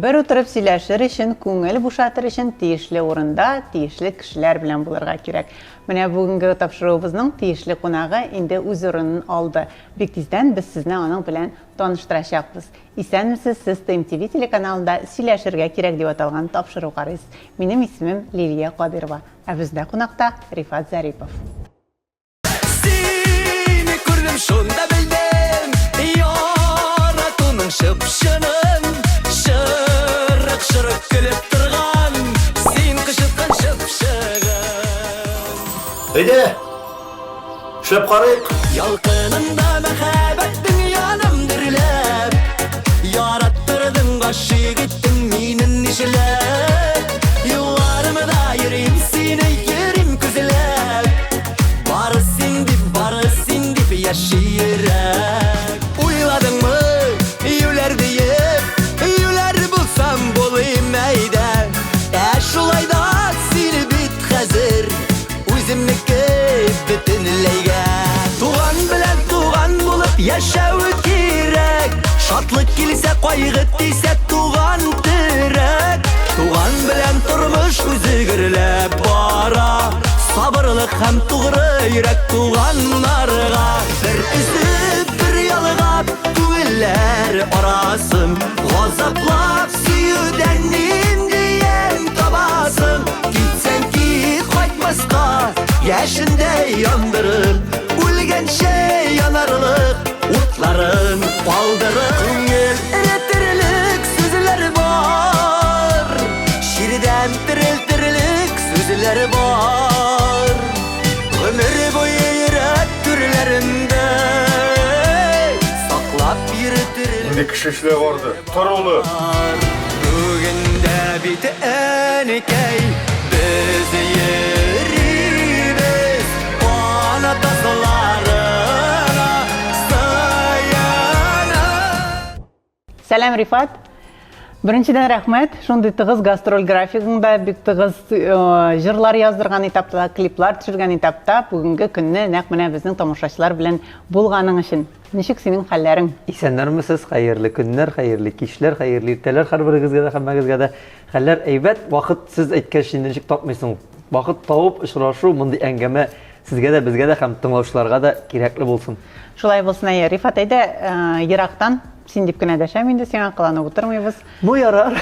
Бер утырып сөйләшер өчен, күңел бушатыр өчен тиешле урында, тиешле кешеләр белән булырга кирәк. Менә бүгенге тапшыруыбызның тиешле кунагы инде үз урынын алды. Бик тиздән без сезне аның белән таныштырачакбыз. Исәнмесез, сез ТМТВ телеканалында Сөйләшергә кирәк дип аталган тапшыру карыйсыз. Минем исемем Лилия Кадыйрова. Ә бездә кунакта Рифат Зарипов. Сине күрдем, шунда белдем, яратуның чып-чынын. Чырык-чырык көлеп торган, син кычыткан чыпчыгын. Әйдә, эшләп карыйк. Ялкынында мәхәббәтнең яным дөрләп, Яраттырдың, гашыйк иттең мине нишләп? Юлларымда йөрим сине, йөрим күзләп. Бары син дип, бары син дип яши йөрәк. Уйладыңмы, юләр диеп, юләр булсам булыйм әйдә. Ә шулай да син бит хәзер үземнеке бөтенләйгә. Туган белән туган булып яшәү кирәк. Шатлык килсә, кайгы тисә, туган терәк. Туган белән тормыш үзе гөрләп бара. Сабырлык һәм тугры йөрәк туганнарга. Бер өзеп, бер ялгап, күңелләр арасын газаплап сөюдән нинди ямь табасың? Китсәң кит, кайтмаска, яшендәй яндырып, үлгәнчә янарлык утларын калдырып. Күңел эретерлек сүзләр бар, чирдән терелтерлек сүзләр бар. Гомер буе йөрәк түрләрендә саклап йөртерлек. Инде кеше эшләп арды. Тор, улым. Бүген дә бит әнекәй без йөрибез ана тасларына сыенып. Сәлам, Рифат. Беренчедән рәхмәт, шундый тыгыз гастроль графигыңда, бик тыгыз җырлар яздырган этапта, клиплар төшергән этапта бүгенге көнне нәкъ менә безнең тамашачылар белән булганың өчен. Ничек синең хәлләрең? Исәннәрмесез, хәерле көннәр, хәерле кичләр, хәерле иртәләр һәрберегезгә дә, һәммәгезгә дә. Хәлләр әйбәт, вакыт сез әйткәч инде ничек тапмыйсың. Вакыт табып очрашу, мондый әңгәмә сезгә дә, безгә дә һәм тыңлаучыларга да кирәкле булсын. Шулай булсын, әйе. Рифат, әйдә, ерактан син дип кенә дәшәм инде сиңа, кыланып утырмыйбыз. Ну ярар.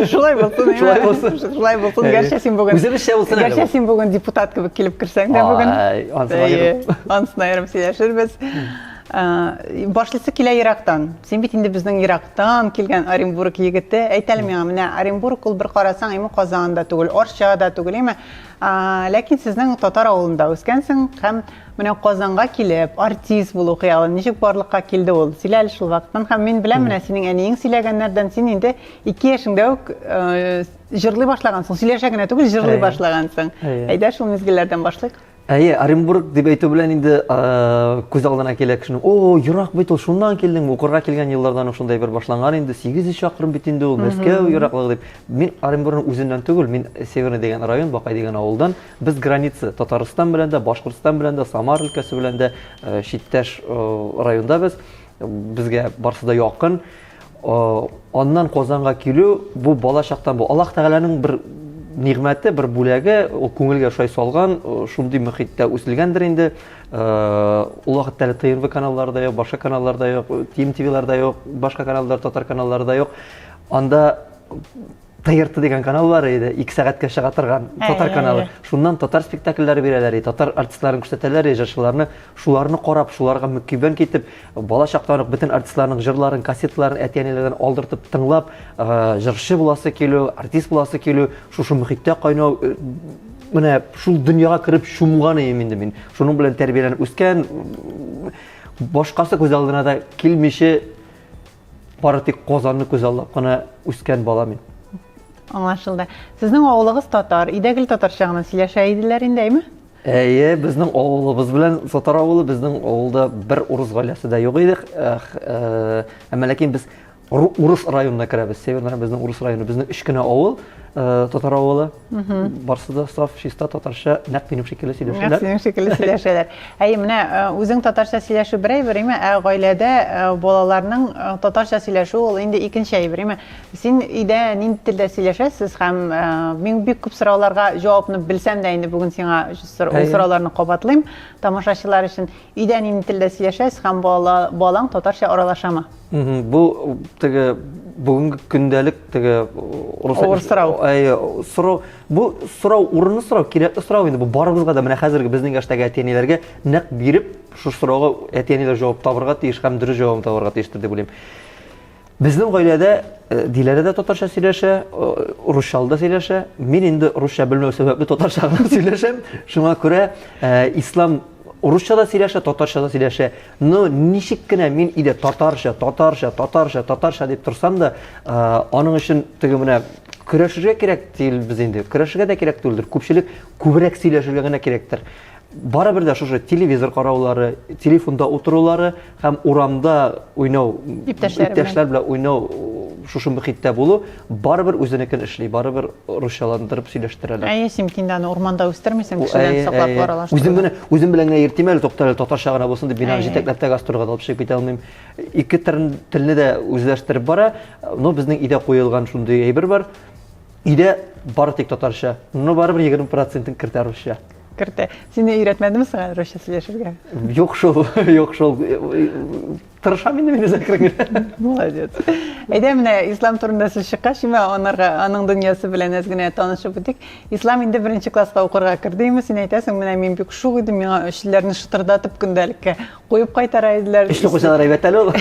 Шулай булсын. Шулай булсын. Шулай булсын. Гәрчә син бүген. Үзебезчә булсын әле. Гәрчә син бүген депутат кебек килеп керсәң дә бүген. Ансына аерым. Ансына аерым сөйләшербез. Башлыйсы килә ерактан. Син бит инде безнең ерактан килгән Оренбург егете. Әйт әле миңа, менә Оренбург ул бер карасаң, әйме Казан да түгел, Арча да түгел, әйме. Ләкин сезнең татар авылында үскәнсең һәм Менә Казанга килеп, артист булу хыялы ничек барлыкка килде ул? Сөйлә әле шул вакыттан. Һәм мин беләм, менә синең әниең сөйләгәннәрдән син инде 2 яшеңдә үк җырлый башлагансың. Сөйләшә генә түгел, җырлый башлагансың. Әйдә шул мизгелләрдән башлыйк. Әйе, Оренбург дип әйтү белән инде күз алдына килә кешенең. О, ерак бит ул, шуннан килдең. Укырга килгән еллардан ук шундай бер башланган инде. 800 чакрым бит инде ул, Мәскәү ераклыгы дип. Мин Оренбургның үзеннән түгел, мин Северный дигән район, Бакай дигән авылдан. Без граница Татарстан белән дә, Башкортстан белән дә, Самар өлкәсе белән дә э, читтәш э, районда без. Безгә барсы да якын. Э, аннан Казанга килү бу бала чактан бу Аллаһ Тәгаләнең бер нигъмәте, бер бүләге, ул күңелгә шулай салган, шундый мөхиттә үселгәндер инде. Ул вакытта әле ТНВ каналлары да юк, башка каналлар да юк, ТМТВлар да юк, башка каналлар, татар каналлары да юк. Анда ТРТ дигән канал бар иде, 2 сәгатькә чыга торган татар каналы. Шуннан татар спектакльләре бирәләр иде, татар артистларын күрсәтәләр иде, җырчыларны. Шуларны карап, шуларга мөкиббән китеп, бала чактан ук бөтен артистларның җырларын, кассеталарын әти-әниләрдән алдыртып тыңлап, җырчы буласы килү, артист буласы килү, шушы мөхиттә кайнау, менә шул дөньяга кереп чумган идем инде мин. Шуның белән тәрбияләнеп үскән, башкасы күз алдына да килмичә Бары тик Казанны күзаллап кына үскән бала мин. Аңлашылды. Сезнең авылыгыз татар, өйдә гел татарча гына сөйләшә иделәр инде, әйме? Әйе, безнең авылыбыз белән татар авылы, безнең авылда бер урыс гаиләсе дә юк иде. Әмма ләкин без Урыс районына керәбез. Северный район безнең урыс районы. Безнең өч кенә авыл, э, татар авылы. Барсы да саф, чиста татарча, нәкъ минем шикелле сөйләшәләр. Нәкъ синең шикелле сөйләшәләр. Әйе, менә э, үзең татарча сөйләшү бер әйбер, име, ә гаиләдә э, балаларның татарча сөйләшү ул инде икенче әйбер, име. Син өйдә нинди телдә сөйләшәсез һәм мин бик күп сорауларга җавапны белсәм дә инде бүген сиңа ул сорауларны кабатлыйм тамашачылар өчен. Өйдә нинди телдә сөйләшәсез һәм бала, балаң татарча аралашамы? Бу теге бүгенге көндәлек теге урыс Авыр сорау. Әйе, сорау. Бу сорау урынлы сорау, кирәкле сорау инде. Бу барыбызга да менә хәзерге безнең яшьтәге әти-әниләргә нәкъ биреп, шушы сорауга әти-әниләр җавап табырга тиеш һәм дөрес җавабын табырга тиештер дип уйлыйм. Безнең гаиләдә э, Диләрә дә татарча сөйләшә, э, русча да сөйләшә. Мин инде русча белмәү сәбәпле татарча гына сөйләшәм. Шуңа күрә э, ислам русча да сөйләшә, татарча да сөйләшә. Но ничек кенә мин өйдә татарча, татарча, татарча, татарча дип торсам да, аның өчен теге менә көрәшергә кирәк без инде. Көрәшергә дә кирәк түгелдер. Күпчелек күбрәк сөйләшергә генә кирәктер. Барыбер дә шушы телевизор караулары, телефонда утырулары һәм урамда уйнау, иптәшләр, иптәшләр белән уйнау, шушы мөхиттә булу барыбер үзенекен эшли, барыбер русчаландырып сөйләштерәләр. Әйе, син бит инде аны урманда үстермисең, кешедән саклап аралаштыру. Үзем генә, үзем белән генә йөртим әле, тукта әле, татарча гына булсын дип, мин аны җитәкләп тә гастрольгә алып чыгып китә алмыйм. Ике телне дә үзләштереп бара, но безнең өйдә куелган шундый әйбер бар. Өйдә бары тик татарча, но барыбер 20 процентын кертә русча. Кертә. Сине өйрәтмәдеме соң әле русча сөйләшергә? Юк шул, юк шул. Тырышам инде мин әкрен генә. Молодец. Әйдә менә ислам турында сүз чыккач, менә анарга, аның дөньясы белән әз генә танышып үтик. Ислам инде беренче класска укырга керде инде, син әйтәсең, менә мин бик шук идем, миңа өчләрне шытырдатып көндәлеккә куеп кайтара иделәр. Өчле куйсалар әйбәт әле ул.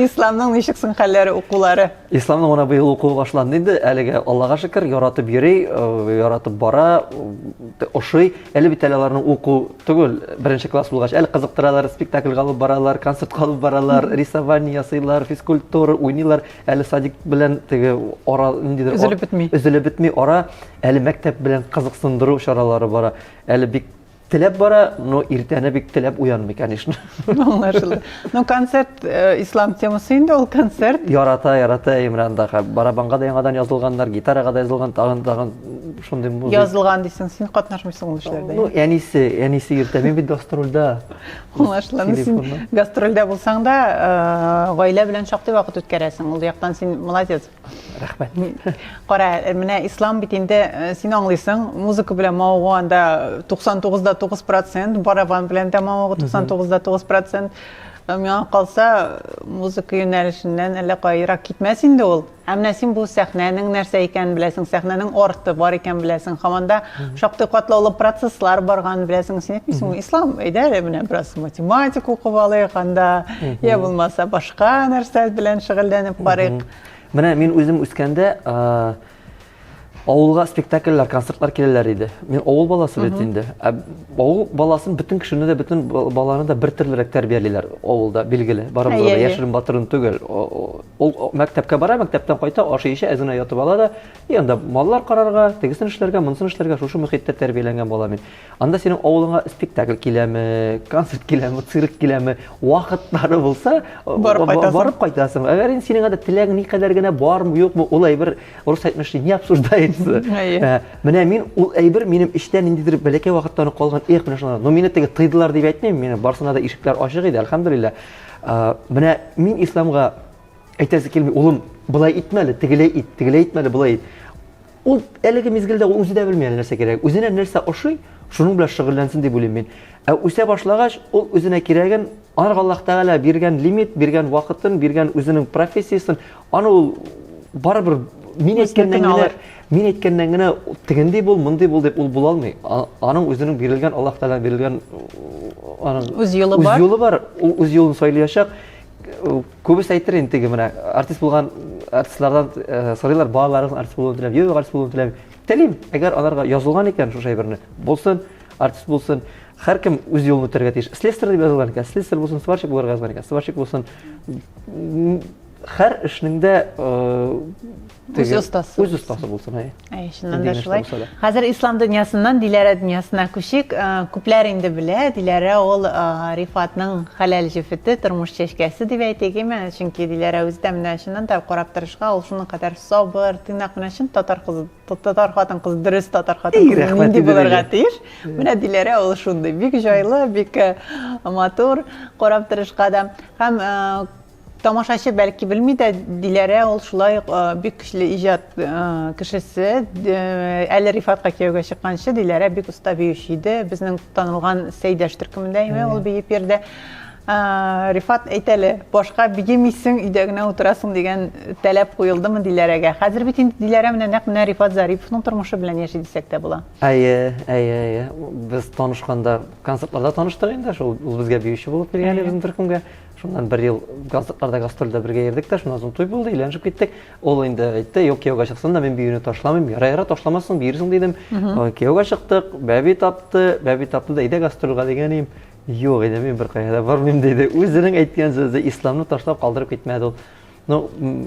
Исламның ничек соң хәлләре, укулары? Исламның менә быел укуы башланды инде. Әлегә Аллага шөкер, яратып йөри, э, яратып бара, э, ошый. Әле бит әле аларның уку түгел, беренче класс булгач, әле кызыктыралар, спектакльгә алып баралар, концертка алып баралар, рисование ясыйлар, физкультура уйныйлар. Әле садик белән теге ара ниндидер өзелеп бетми. Өзелеп бетми ара. Әле мәктәп белән кызыксындыру чаралары бара. Әле бик Теләп бара, но иртәне бик теләп уянмый, конечно. Аңлашылды. Ну, концерт э, ислам темасы инде ул концерт. Ярата, ярата, Имран да. Барабанга да яңадан язылганнар, гитарага да язылган, тагын тагын шундый музыка. Язылган дисең, син катнашмыйсың ул эшләрдә. Ну, әнисе, әнисе йөртә. Мин бит гастрольдә. Аңлашыла. Ну, син гастрольдә булсаң да, э, гаилә белән шактый вакыт үткәрәсең. Ул яктан син молодец. Рәхмәт. Кара, э, менә ислам бит инде э, син аңлыйсың, музыка белән мавыгу анда 99,9 процент, барабан белән дә мавыгу 99,9 процент. Э, миңа калса, музыка юнәлешеннән әллә кая ерак китмәс инде ул. Ә менә син бу сәхнәнең нәрсә икәнен беләсең, сәхнәнең арты бар икән беләсең, һаман да шактый катлаулы процесслар барганын беләсең. Син әйтмисеңме, Ислам, әйдә әле менә бераз математика укып алыйк анда, я булмаса башка нәрсә белән шөгыльләнеп карыйк. Менә мин үзем үскәндә авылга спектакльләр, концертлар киләләр иде. Мин авыл баласы бит инде. Ә авыл баласын бөтен кешене дә, бөтен баланы да бер төрлерәк тәрбиялиләр авылда, билгеле. Барыбызга да яшерен батырын түгел. Ул мәктәпкә бара, мәктәптән кайта, ашый эчә, әз генә ятып ала да, и анда маллар карарга, тегесен эшләргә, монысын эшләргә, шушы мөхиттә тәрбияләнгән бала мин. Анда синең авылыңа спектакль киләме, концерт киләме, цирк киләме, вакытлары булса, барып кайтасың. Барып кайтасың. Әгәр инде синең анда теләгең никадәр генә бармы, юкмы, ул әйбер рус әйтмешли не обсуждается. Ә, менә мин ул әйбер минем эчтә ниндидер бәләкәй вакыттан ук калган, эх, менә шуны. Но мине теге тыйдылар дип әйтмим, мине барсына да ишекләр ачык иде, әлхәмдүлилләһ. Ә, менә мин исламга әйтәсе килми, улым, болай итмә әле, тегеләй ит, тегеләй итмә әле, болай ит. Ул әлеге мизгелдә ул үзе дә белми әле нәрсә кирәк. Үзенә нәрсә ошый, шуның белән шөгыльләнсен дип уйлыйм мин. Ә үсә башлагач, ул үзенә кирәген, анарга Аллаһ Тәгалә биргән лимит, биргән вакытын, биргән үзенең профессиясен, аны ул барыбер мин әйткәннән генә, мин әйткәннән генә тегендей бул, мондый бул дип ул була алмый. Аның үзенең бирелгән Аллаһ Тәгалә бирелгән аның үз юлы бар. Үз юлы бар, ул үз юлын сайлаячак. Күбесе әйтер инде теге менә артист булган артистлардан э, сорыйлар, балаларыгыз артист булуын теләм. Юк, артист булуын теләмим. Телим, әгәр аларга язылган икән шушы әйберне, булсын, артист булсын. Һәркем үз юлын үтәргә тиеш. Слесарь дип язылган икән, слесарь булсын, сварщик булырга язган икән, сварщик булсын. Һәр эшнең дә үз остасы. Үз остасы булсын, әйе. Әйе, чыннан да шулай. Хәзер ислам дөньясыннан Диләрә дөньясына күчик. Күпләр инде белә, Диләрә ул Рифатның хәләл җефете, тормыш чәчкәсе дип әйтик, әйме? Чөнки Диләрә үзе дә менә чыннан да карап торышка ул шуның кадәр сабыр, тыйнак, менә чын татар кызы, татар хатын-кызы, дөрес татар хатын-кызы нинди булырга тиеш? Менә Диләрә ул шундый, бик җайлы, бик матур карап торышка да. Һәм Тамашачы бәлки белми дә, Диләрә ул шулай ук бик көчле иҗат кешесе. Әле Рифатка кияүгә чыкканчы Диләрә бик оста биюче иде. Безнең танылган Сәйдәш төркемендә име ул биеп йөрде. Рифат, әйт әле, башка биемисең, өйдә генә утырасың дигән таләп куелдымы Диләрәгә? Хәзер бит инде Диләрә менә нәкъ менә Рифат Зариповның тормышы белән яши дисәк тә була. Әйе, әйе, әйе. Без танышканда концертларда таныштык инде, шул ул безгә биюче булып килгән иде безнең төркемгә. Шуннан бер ел концертларда, гастрольдә бергә йөрдек тә, шуннан соң туй булды, өйләнешеп киттек. Ул инде әйтте, юк, кияүгә чыксын да, мин биюне ташламыйм. Ярар, ярар, ташламассың, биерсең дидем. Кияүгә чыктык, бәби тапты, бәби тапты да, әйдә гастрольгә дигән идем. Юк, инде мин беркая да бармыйм диде. Үзенең әйткән сүзе, исламны ташлап калдырып китмәде ул. Ну,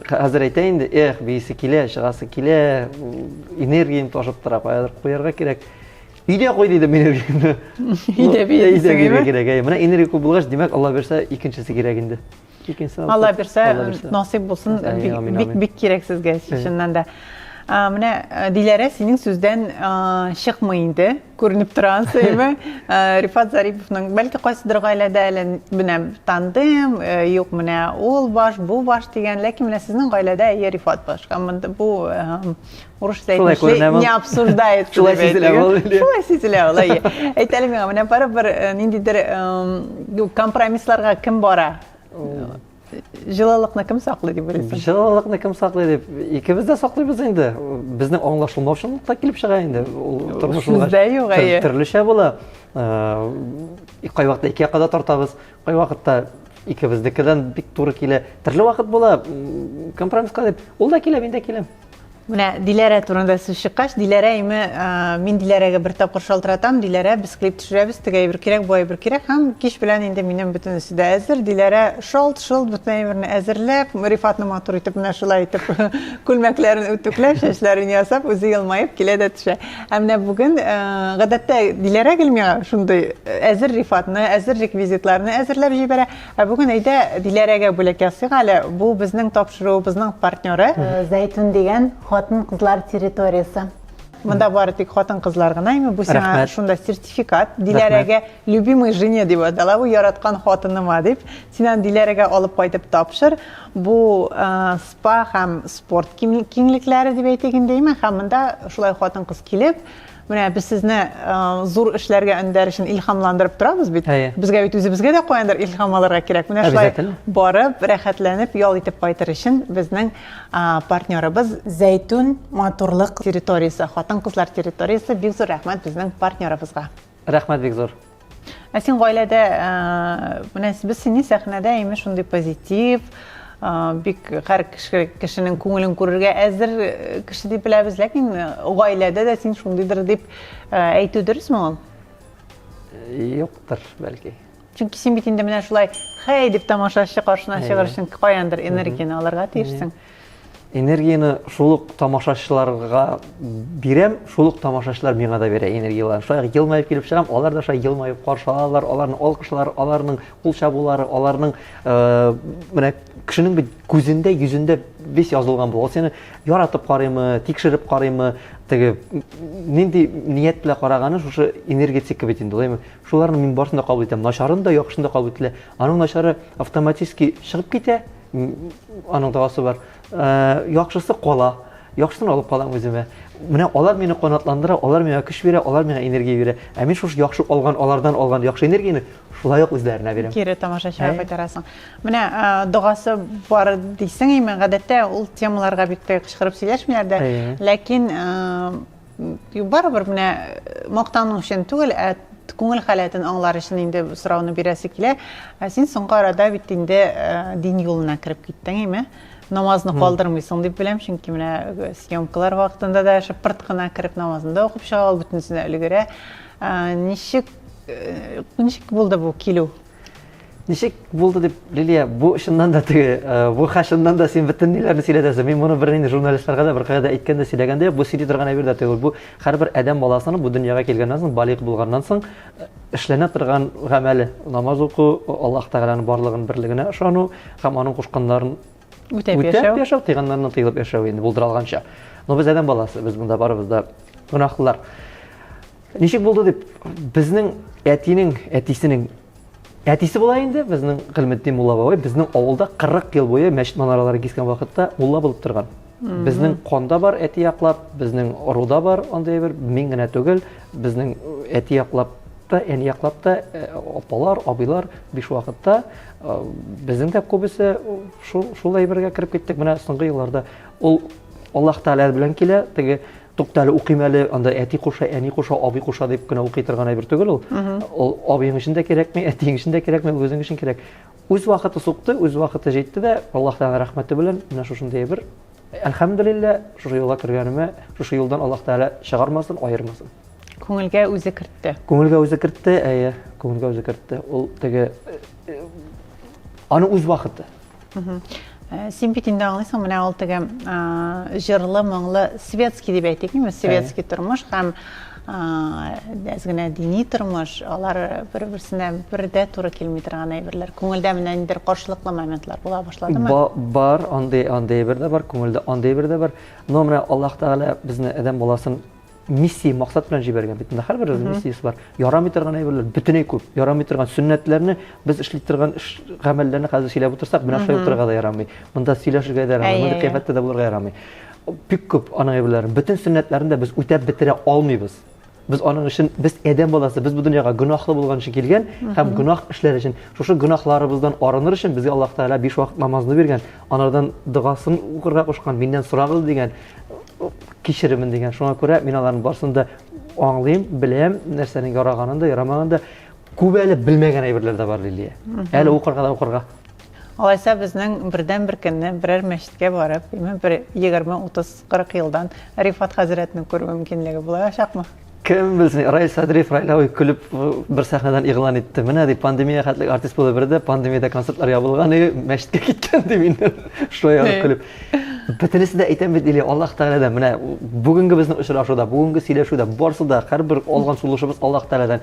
хәзер әйтә инде, эх, биисе килә, чыгасы килә, энергиям ташып тора, каядыр куярга кирәк. Өйдә куй дидем энергияне. Өйдә бит. Өйдә куярга кирәк. Әйе, менә энергия күп булгач, димәк, Алла бирсә, икенчесе кирәк инде. Икенчесе. Алла бирсә, насыйп булсын, бик бик кирәк сезгә, чыннан да. Менә Диләрә синең сүздән чыкмый инде, күренеп тора ансы, әйме? Рифат Зариповның, бәлки кайсыдыр гаиләдә әле менә тандем, юк менә ул баш, бу баш дигән, ләкин менә сезнең гаиләдә әйе Рифат баш. Һәм монда бу урысча әйтмешли, не обсуждается. Шулай сизелә ул. Шулай сизелә ул, әйе. Әйт әле миңа, менә барыбер ниндидер компромиссларга кем бара? Җылылыкны кем саклый дип уйлыйсың? Җылылыкны кем саклый дип, икебез дә саклыйбыз инде. Безнең аңлашылмаучанлык та килеп чыга инде. Ул тормыш булгач. Сүздә юк, әйе. Төрлечә була. Кайвакытта ике якка да тартабыз, кайвакытта икебезнекедән бик туры килә. Төрле вакыт була. Компромисска дип, ул да килә, мин дә киләм. Менә Диләрә турында сүз чыккач, Диләрә име, мин Диләрәгә бер тапкыр шалтыратам, Диләрә, без клип төшерәбез, теге әйбер кирәк, бу әйбер кирәк, һәм кич белән инде минем бөтенесе дә әзер. Диләрә шалт-шолт бөтен әйберне әзерләп, Рифатны матур итеп менә шулай итеп күлмәкләрен үтүкләп, чәчләрен ясап, үзе елмаеп килә дә төшә. Ә менә бүген, гадәттә, Диләрә гел миңа шундый әзер Рифатны, әзер реквизитларны әзерләп җибәрә. Ә бүген әйдә Диләрәгә бүләк ясыйк әле. Бу безнең тапшыруыбызның партнеры. Зәйтүн дигән хатын-кызлар территориясе. Монда бары тик хатын-кызлар гына име? Бу сиңа шунда сертификат. Диләрәгә любимый жене дип атала бу, яраткан хатыныма дип. Син аны Диләрәгә алып кайтып тапшыр. Бу спа һәм спорт киңлекләре дип әйтик инде, име? Һәм монда шулай хатын-кыз килеп, Менә без сезне зур эшләргә өндәр өчен илһамландырып торабыз бит. Безгә бит үзебезгә дә каяндыр илһам алырга кирәк. Менә шулай барып, рәхәтләнеп, ял итеп кайтыр өчен безнең партнерыбыз Зәйтүн матурлык территориясе, хатын-кызлар территориясе. Бик зур рәхмәт безнең партнерыбызга. Рәхмәт бик зур. Ә син гаиләдә, менә без сине сәхнәдә имеш шундый позитив, бик һәр кеше, кешенең күңелен күрергә әзер кеше дип беләбез, ләкин гаиләдә дә син шундыйдыр дип әйтү дөресме ул? Юктыр, бәлки. Чөнки син бит инде менә шулай хәй дип тамашачы каршына чыгыр өчен каяндыр энергияне алырга тиешсең. Энергияне шул ук тамашачыларга бирәм, шул ук тамашачылар миңа да бирә энергияләрен. Шулай ук елмаеп килеп чыгам, алар да шулай елмаеп каршы алалар, аларның алкышлары, аларның кул чабулары, аларның менә кешенең бит күзендә, йөзендә весь язылган була. Ул сине яратып карыймы, тикшереп карыймы, теге нинди ният белән караганы шушы энергетика бит инде, шулаймы? Шуларны мин барысын да кабул итәм. Начарын да, яхшысын да кабул ителә. Аның начары автоматически чыгып китә, аның догасы бар. Яхшысы кала. Яхшысын алып калам үземә. Менә алар мине канатландыра, алар миңа көч бирә, алар миңа энергия бирә. Ә мин шушы яхшы алган, алардан алган яхшы энергияне шулай ук үзләренә бирәм. Кире тамашачыга кайтарасың. Менә догасы бар дисең, именно гадәттә ул темаларга бик тә кычкырып сөйләшмиләр дә. Ләкин барыбер менә мактану өчен түгел, ә күңел халәтен аңлар өчен инде сорауны бирәсе килә. Ә син соңгы арада бит инде дин юлына кереп киттең, әйме? Намазны калдырмыйсың дип беләм, чөнки менә съемкалар вакытында да шыпырт кына кереп намазын да укып чыга, ул бөтенесенә өлгерә. Ничек ничек булды бу килү? Ничек булды дип, Лилия, бу чыннан да теге, э, бу чыннан да син бөтен ниләрне сөйләтәсең. Мин моны бернинди журналистларга да беркая да әйткән дә, сөйләгән дә юк. Бу сөйли торган әйбер дә түгел. Бу һәрбер адәм баласының бу дөньяга килгәннән соң, балигъ булганнан соң э, эшләнә торган гамәле. Намаз уку, Аллаһ Тәгаләнең барлыгын, берлегенә ышану һәм аның кушканнарын үтәп яшәү. Яшәү, тыйганнарыннан тыелып яшәү инде булдыра алганча. Но без адәм баласы, без монда барыбыз да гөнаһлылар. Ничек булды дип, безнең әтинең әтисенең әтисе була инде, безнең Гыйльметдин мулла бабай безнең авылда 40 ел буе мәчет манаралары кискән вакытта мулла булып торган. Безнең канда бар әти яклап, безнең ыруда бар андый әйбер, мин генә түгел, безнең әти яклап та, әни яклап та э, апалар, абыйлар биш вакытта э, безнең дә күбесе шул шул әйбергә кереп киттек. Менә соңгы елларда ул Аллаһ Тәгалә белән килә, теге Тукта әле укыйм әле, анда әти куша, әни куша, абый куша дип кенә укый торган әйбер түгел ул. Ул абыең өчен дә кирәкми, әтиең өчен дә кирәкми, ул үзең өчен кирәк. Үз вакыты сукты, үз вакыты җитте дә, Аллаһ Тәгалә рәхмәте белән менә шушындый әйбер. Әлхәмдүлилләһ, шушы юлга кергәнемә, шушы юлдан Аллаһ Тәгалә чыгармасын, аермасын. Күңелгә үзе кертте. Күңелгә үзе кертте, әйе, күңелгә үзе кертте. Ул теге э, аның үз вакыты. Э, син бит инде аңлыйсың, менә ул теге э, җырлы, моңлы, светский дип әйтик, инде светский тормыш һәм э, әз генә дини тормыш, алар бер-берсенә бер дә туры килми торган әйберләр. Күңелдә менә ниндидер каршылыклы моментлар була башладымы? Ба бар, андый андый әйбер дә бар, күңелдә андый әйбер дә бар. Но менә Аллаһ Тәгалә безне адәм баласын миссия максат белән җибәргән бит монда һәрберебезнең миссиясе бар ярамый торган әйберләр бөтенләй күп ярамый торган сөннәтләрне без эшли торган эш гамәлләрне хәзер сөйләп утырсак менә шулай утырырга да ярамый монда сөйләшергә дә ярамый мондый кыяфәттә дә булырга ярамый бик күп аның әйберләрен бөтен сөннәтләрен дә без үтәп бетерә алмыйбыз без аның өчен без адәм баласы без бу дөньяга гөнаһлы булган өчен килгән һәм гөнаһ эшләр өчен шушы гөнаһларыбыздан арыныр өчен безгә Аллаһ Тәгалә биш вакыт намазны биргән анардан догасын укырга кушкан миннән сорагыз дигән кичеремен дигән. Шуңа күрә мин аларның барысын да аңлыйм, беләм, нәрсәнең яраганын да, ярамаганын да. Күп әле белмәгән әйберләр дә бар, Лилия. Әле укырга да укырга. Алайса безнең бердән бер көнне берәр мәчеткә барып, именно бер 20, 30, 40 елдан Рифат хәзрәтне күрү мөмкинлеге булачакмы? Кем белсен, Раил Садриев, Раил абый көлеп бер сәхнәдән игълан итте. Менә ди, пандемия хәтлек артист булып бирде, пандемиядә концертлар ябылган, и мәчеткә киткән ди миннән. Шулай язып көлеп. Бөтенесе дә әйтәм бит, или Аллаһ Тәгаләдән. Менә бүгенге безнең очрашуда, бүгенге сөйләшүдә барысы да һәрбер алган сулышыбыз Аллаһ Тәгаләдән.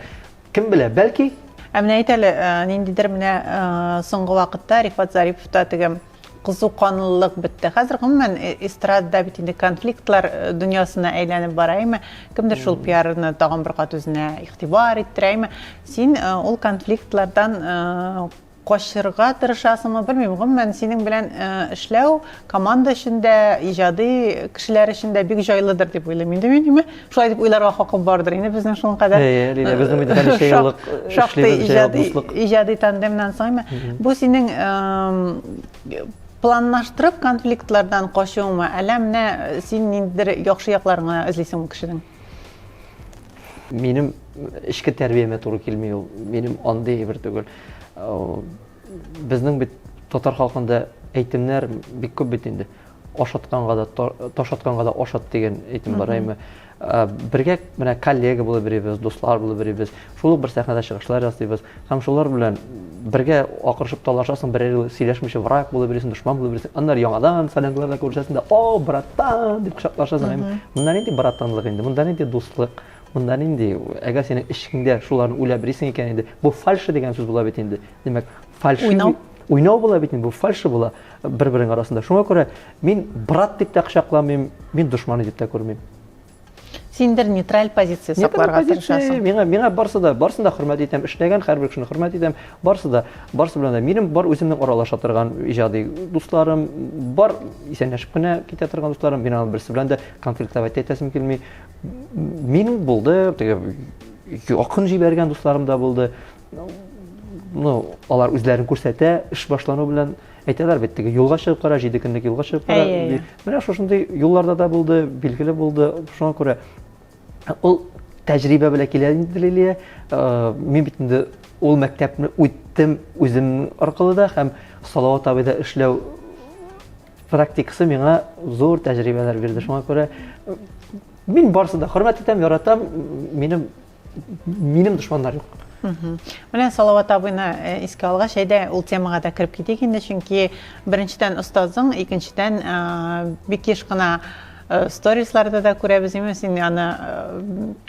Кем белә, бәлки? Ә менә әйт әле, э, ниндидер менә э, соңгы вакытта Рифат Зарипов та теге кызу канлылык бетте. Хәзер гомумән э, эстрадада бит инде конфликтлар э, дөньясына әйләнеп бара име? Кемдер шул пиарны тагын бер кат үзенә игътибар иттерә име? Син э, ул конфликтлардан качырга тырышасыңмы, белмим. Гомумән синең белән эшләү команда өчен дә, иҗади кешеләр өчен дә бик җайлыдыр дип уйлыйм инде мин, име? Шулай дип уйларга хакым бардыр инде безнең шуның кадәр. Әйе, Лилия, безнең бит ничә еллык шактый иҗади иҗади тандемнан соң име? Бу синең планлаштырып конфликтлардан качуыңмы, әллә менә син ниндидер яхшы якларын гына эзлисеңме кешенең? Минем эчке тәрбиямә туры килми ул. Минем андый әйбер түгел. Безнең бит татар халкында әйтемнәр бик күп бит инде. Ашатканга да, таш атканга да ашат дигән әйтем бар, әйме. Бергә менә коллега булып йөрибез, дуслар булып йөрибез. Шул ук бер сәхнәдә чыгышлар ясыйбыз. Һәм шулар белән бергә акырышып талашасың, берәр ел сөйләшмичә враг булып йөрисең, дошман булып йөрисең. Аннары яңадан солянкаларда күрешәсең дә, о, братан дип кочаклашасың. Әйме. Монда нинди братанлык инде, монда нинди дуслык, монда нинди, әгәр синең эчеңдә шуларны уйлап йөрисең икән инде, бу фальши дигән сүз була бит инде. Димәк, фальши Уйнау. Уйнау була бит инде, бу фальши була бер-берең арасында. Шуңа күрә мин брат дип тә кочакламыйм, мин дошман дип тә күрмим. Синдер нейтраль позиция сакларга тырышасың. Миңа миңа барсы да, барсын да хөрмәт итәм, эшләгән һәрбер кешене хөрмәт итәм, барсы да, барсы белән дә. Минем бар үземнең аралаша торган иҗади дусларым, бар исәнләшеп кенә китә торган дусларым, мин аның берсе белән дә конфликтовать итәсем килми. Минем булды, теге якын җибәргән дусларым да булды. Ну, алар үзләрен күрсәтә, эш башлану белән әйтәләр бит, теге юлга чыгып кара, 7 көнлек юлга чыгып кара. Менә шушындый юлларда да булды, билгеле булды. Шуңа күрә ул тәҗрибә белән килә инде Лилия. Э, мин бит инде ул мәктәпне үттем үзем аркылы да һәм Салават абыйда эшләү практикасы миңа зур тәҗрибәләр бирде. Шуңа күрә мин барысын да хөрмәт итәм, яратам. Минем минем дошманнар юк. Менә Салават абыйны э, искә алгач, әйдә ул темага да кереп китик инде, чөнки беренчедән остазың, икенчедән э, бик еш кына э, сторисларда да күрәбез, именно син аны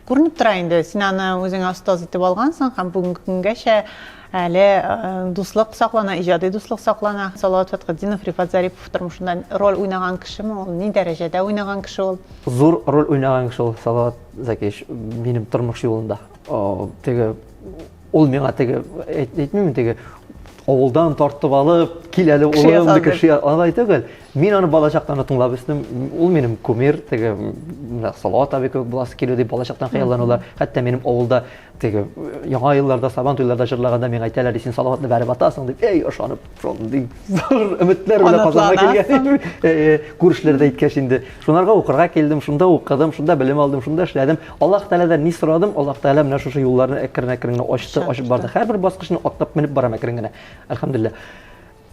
күренеп тора инде, син аны үзеңә остаз итеп алгансың һәм бүгенге көнгәчә әле дуслык саклана, иҗади дуслык саклана. Салават Фәтхетдинов, Рифат Зарипов тормышында роль уйнаган кешеме ул? Ни дәрәҗәдә уйнаган кеше ул? Зур роль уйнаган кеше ул Салават Закиевич минем тормыш юлында. Теге ул миңа теге әйтмим теге авылдан тартып алып кил әле улым кеше алай түгел. Мин аны балачактан тыңлап үстем. Ул минем кумир, теге менә Салават абый кебек буласы килү дип балачактан хыялланулар. Хәтта минем авылда теге яңа елларда сабан туйларда җырлаганда миңа әйтәләр, син Салаватны бәреп атасың дип. Эй, ышанып, шундый зур өметләр белән Казанга килгән. Күршеләр дә әйткәч инде. Шунарга укырга килдем, шунда укыдым, шунда белем алдым, шунда эшләдем. Аллаһ Тәгаләдән ни сорадым, Аллаһ Тәгалә менә шушы юлларны әкрен-әкрен генә ачты, ачып барды. Һәрбер баскычны атлап менеп барам әкрен генә. Әлхәмдүлилләһ.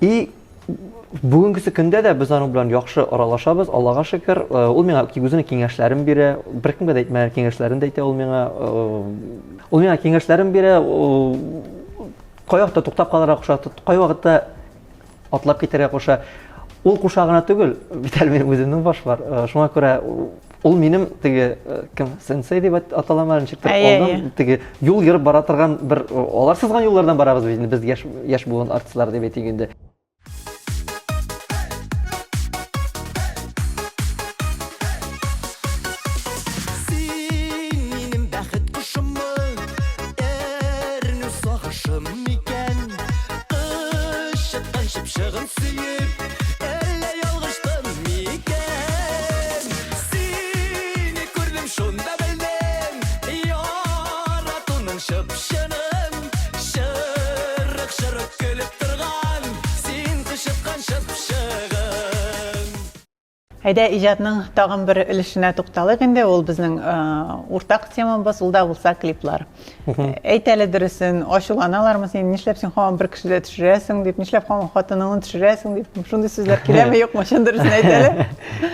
И бүгенгесе көндә дә без аның белән яхшы аралашабыз, Аллага шөкер. Э, ул миңа үзенең киңәшләрен бирә, беркемгә дә әйтмәгән киңәшләрен дә әйтә ул миңа. Э, ул миңа киңәшләрен бирә, кайвакытта туктап калырга куша, кайвакытта атлап китәргә куша. Ул куша гына түгел, бит әле минем үземнең баш бар. Э, шуңа күрә ул минем теге э, кем сенсей дип аталамы ничектер алдан теге юл ерып бара торган бер э, алар сызган юллардан барабыз бит инде без яшь яшь буын артистлары дип әйтик инде. Син минем бәхет кошымы, әрнү сагышым микән? Кычыткан чыпчыгын сөеп, әллә ялгыштым микән? Сине күрдем, шунда белдем, яратуның чып-чынын. Чырык-чырык көлеп торган, син кычыткан чыпчыгым. Әйдә, иҗатның тагын бер өлешенә тукталыйк инде. Ул безнең э, уртак темабыз, ул да булса клиплар. Әйт әле дөресен, ачуланалармы син, нишләп син һаман бер кешедә төшерәсең дип, нишләп һаман хатыныңны төшерәсең дип, шундый сүзләр киләме, юкмы, чын дөресен әйт әле.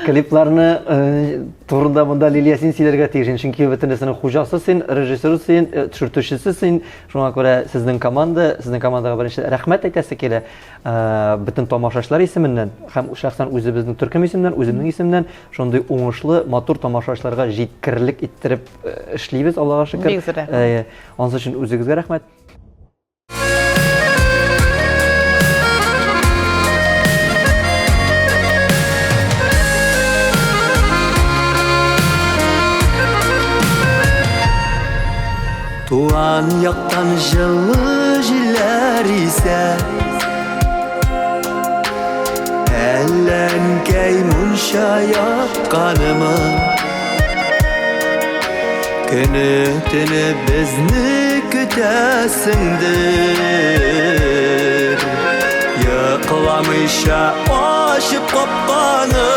Клипларны э, турында монда Лилия син сөйләргә тиеш, чөнки бөтенесенең хуҗасы син, режиссеры син, э, төшертүчесе син. Шуңа күрә сезнең команда, сезнең командага беренче рәхмәт әйтәсе килә. Э, бөтен тамашачылар исеменнән һәм шәхсән үзебезнең төркем исеменнән, үземнең исемнән шундый уңышлы, матур тамашачыларга җиткерерлек иттереп э, эшлибез, Аллага шөкер. Бик зур рәхмәт. Э, анысы өчен үзегезгә рәхмәт. Туган яктан җылы җилләр исә Әллә әнкәй мунча якканымы Көне төне безне көтәсеңдер Йокламыйча ачып капканы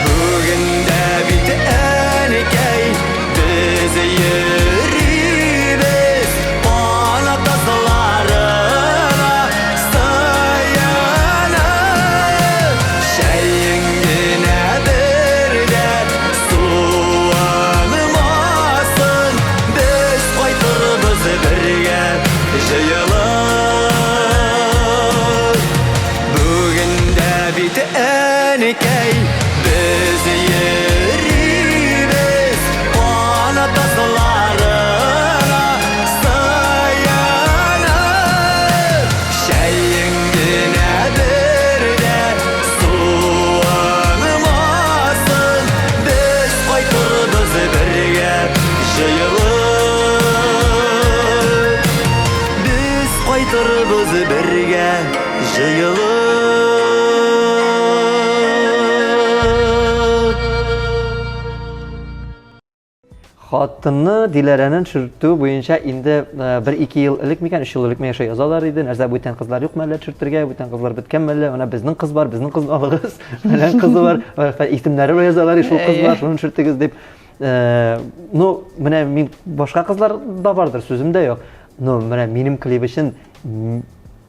Бүген дә бит әнкәй без йөрибез Канат тасларына сыенып Чәең генә бер дә суынмасын Без кайтырбыз бергә җыелып Бүген дә бит әнкәй без йөрибез Канат тасларына сыенып Чәең генә бер дә суынмасын Без кайтырбыз бергә җыелып Без кайтырбыз бергә җыелып. Хатынны Диләрәне төшертү буенча инде э, бер-ике ел элек микән, өч ел элек микән язалар иде. Нәрсә бүтән кызлар юк мәллә төшертергә, бүтән кызлар беткән мәллә, менә безнең кыз бар, безнең кызны алыгыз. Фәлән кызы бар, э, исемнәре белән язалар, шул кыз бар, шуны төшертегез дип. Э, ну, менә мин башка кызлар да бардыр, сүзем дә юк. Но менә минем клип өчен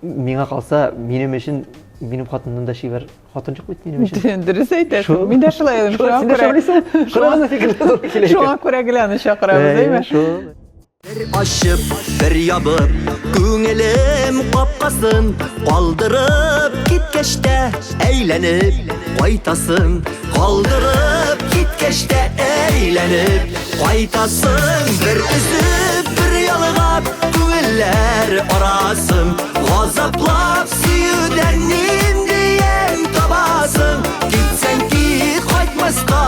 миңа калса, минем өчен Минем хатыннан да чибәр хатын юк бит минем өчен. Дөрес әйтәсең. Мин дә шулай уйлыйм. Шуңа күрә. Шуңа күрә гел аны чакырабыз, әйме? Шул. Бер ачып, бер ябып, күңелем капкасын калдырып киткәч тә әйләнеп кайтасың. Калдырып киткәч тә әйләнеп кайтасың. Бер өзеп, бер ялгап күңелләр арасын газаплап сөюдән нинди ямь табасың? Китсәң кит, кайтмаска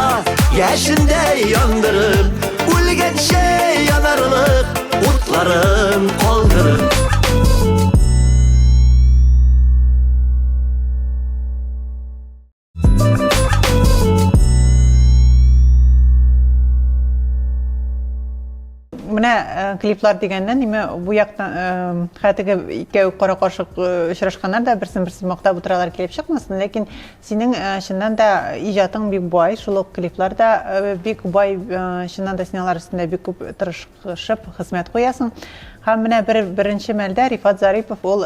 яшендәй яндырып, үлгәнчә янарлык утларын калдырып. Менә клиплар дигәннән, ниме бу яктан хәтеге икәү кара-каршы очрашканнар да берсен берсе мактап утыралар килеп чыкмасын, ләкин синең чыннан да иҗатың бик бай, шул ук клиплар да бик бай, чыннан да син алар өстендә бик күп тырышып хезмәт куясың. Һәм менә бер беренче мәлдә Рифат Зарипов ул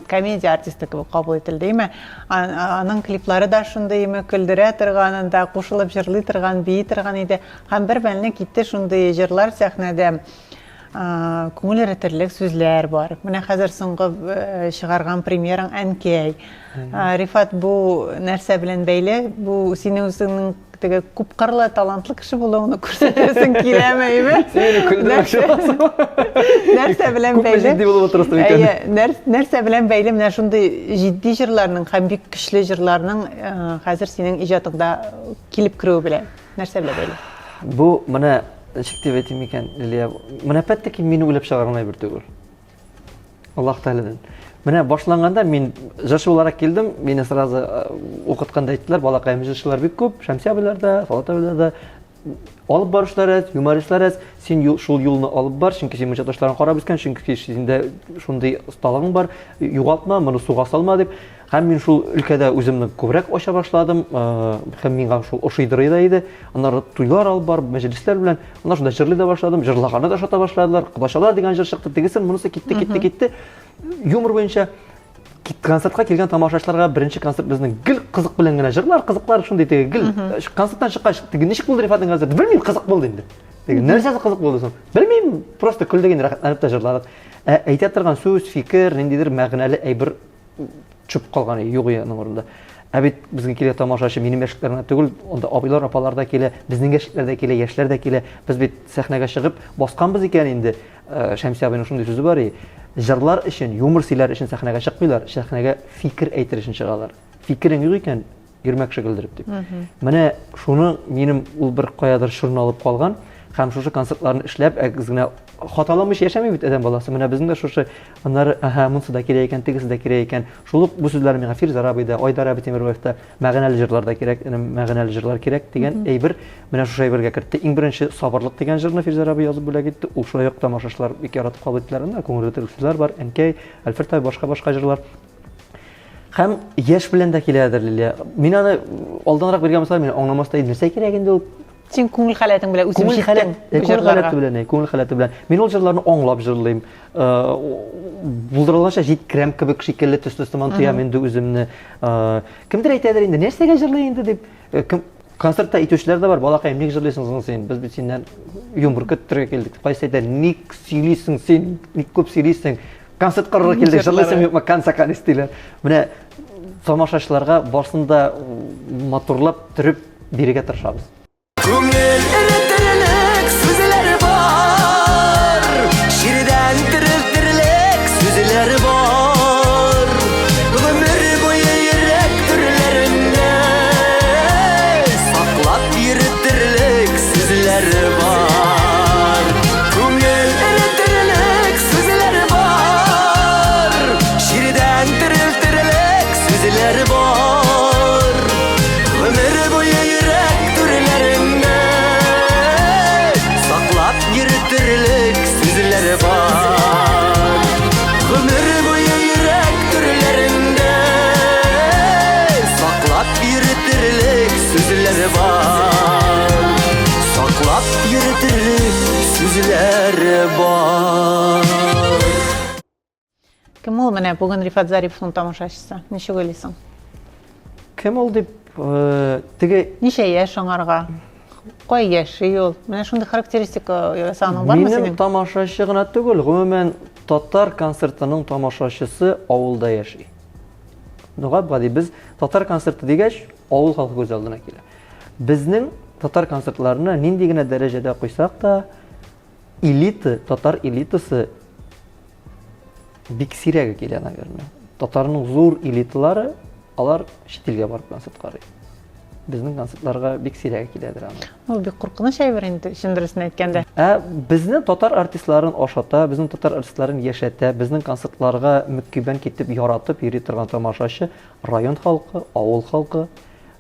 комедия артисты кебек кабул ителде, әйме? Аның клиплары да шундый, әйме, көлдерә торган, анда кушылып җырлый торган, бии торган иде. Һәм бер мәлне китте шундый җырлар сәхнәдә. Күңел эретерлек сүзләр бар. Менә хәзер соңгы чыгарган премьераң Әнкәй. Рифат, бу нәрсә белән бәйле? Бу синең үзеңнең теге күпкырлы талантлы кеше булуыңны күрсәтәсең киләме, әйме? Син көлдермәкче буласың. Нәрсә белән Күпме бәйле? җитди булып утырасың икән. Әйе, нәрсә белән бәйле менә шундый җитди җырларның һәм бик көчле җырларның хәзер синең иҗатыңда килеп керүе белән? Нәрсә белән бәйле? Бу менә ничек дип әйтим икән, Лилия, менә опять-таки мин уйлап чыгарган әйбер түгел. Аллаһ Тәгаләдән. Менә башланганда мин җырчы буларак килдем, мине сразу укытканда әйттеләр, балакаем җырчылар бик күп, Шәмси абыйлар да, Салат абыйлар да, алып баручылар әз, юмористлар әз, син юл, шул юлны алып бар, чөнки син мунча ташларын карап үскән, чөнки синдә шундый осталыгың бар, югалтма, моны суга салма дип. Һәм мин шул өлкәдә үземне күбрәк ача башладым, һәм миңа шул ошыйдырый да иде. Аннары туйлар алып барып, мәҗлесләр белән, аннары шунда җырлый да башладым, җырлаганны да ошата башладылар. Кодачалар дигән җыр чыкты, тегесен, монысы китте, китте, китте. Юмор буенча концертка килгән тамашачыларга беренче концерт безнең гел кызык белән генә җырлар, кызыклар шундый теге гел концерттан чыккач, теге ничек булды Рифатның концерты? Белмим, кызык булды инде. Теге нәрсәсе кызык булды соң? Белмим, просто көлдек инде, рәхәтләнеп тә җырладык. Ә әйтә торган сүз, фикер, ниндидер мәгънәле әйбер төшеп калган юк аның урында. Ә бит безгә килә тамашачы минем яшьлекләр генә түгел, анда абыйлар, апалар да килә, безнең яшьлекләр дә килә, яшьләр дә килә. Без бит сәхнәгә чыгып басканбыз икән инде. Шәмси абыйның шундый сүзе бар, җырлар өчен, юмор сөйләр өчен сәхнәгә чыкмыйлар, сәхнәгә фикер әйтер өчен чыгалар. Фикерең юк икән, йөрмә кеше көлдереп дип. Менә шуны минем ул бер каядыр чорналып калган һәм шушы концертларны эшләп, әз генә хаталамыйча яшәми бит адәм баласы. Менә безнең дә шушы аннары, әһә, монысы да кирәк икән, тегесе дә кирәк икән. Шул ук бу сүзләрне миңа Фирзар абый да, Айдар абый Тимербаев та мәгънәле җырлар да кирәк, энем, мәгънәле җырлар кирәк дигән әйбер менә шушы әйбергә кертте. Иң беренче Сабырлык дигән җырны Фирзар абый язып бүләк итте. Ул шулай ук тамашачылар бик яратып кабул иттеләр. Анда күңелле төрле сүзләр бар, Әнкәй, Әлфред абый, башка-башка җырлар. Һәм яшь белән дә киләдер, Лилия. Мин аны алданрак биргән булсалар, мин аңламас та идем. Нәрсә кирәк инде ул? Син күңел халәтең белән үсеп җиттең. Күңел халәте белән, күңел халәте белән. Мин ул җырларны аңлап җырлыйм. Булдырылганча җиткерәм кебек шикелле төсле сыман тоям инде үземне. Кемдер әйтәдер инде, нәрсәгә җырлый инде дип. Кем концертта әйтүчеләр дә бар, балакаем, ник җырлыйсың соң син? Без бит синнән юмор көттерергә килдек. Кайсы әйтә, ник сөйлисең син, ник күп сөйлисең? Концерт карарга килдек, җырлыйсың юкмы, конца диләр. Менә тамашачыларга барсын да матурлап, төреп бирергә тырышабыз. Күңел эретерлек сүзләр бар, Җирдән терелтерлек сүзләр бар. Гомер буе йөрәк түрләрендә Саклап йөртерлек сүзләр бар. Күңел эретерлек сүзләр бар, Җирдән терелтерлек сүзләр бар. Гомер буе йөрәк түрләрендә Саклап йөртерлек сүзләр бар. Гомер буе Кем ул менә бүген Рифат Зариповның тамашачысы? Ничек уйлыйсың? Кем ул дип, э, теге Ничә яшь аңарга? Кай яши ул? Менә шундый характеристика ясаганың бармы Минем синең? тамашачы гына түгел, гомумән татар концертының тамашачысы авылда яши. Ну, гап-гади без татар концерты дигәч, авыл халкы күз алдына килә. Безнең татар концертларына нинди генә дәрәҗәдә куйсак та, элита, татар элитасы бик сирәге килә, наверное. Татарның зур элиталары, алар чит илгә барып концерт карый. Безнең концертларга бик сирәге киләдер аны. Ул бик куркыныч әйбер инде, чын дөресен әйткәндә. Ә безнең татар артистларын ашата, безнең татар артистларын яшәтә, безнең концертларга мөкиббән китеп, яратып йөри торган тамашачы район халкы, авыл халкы.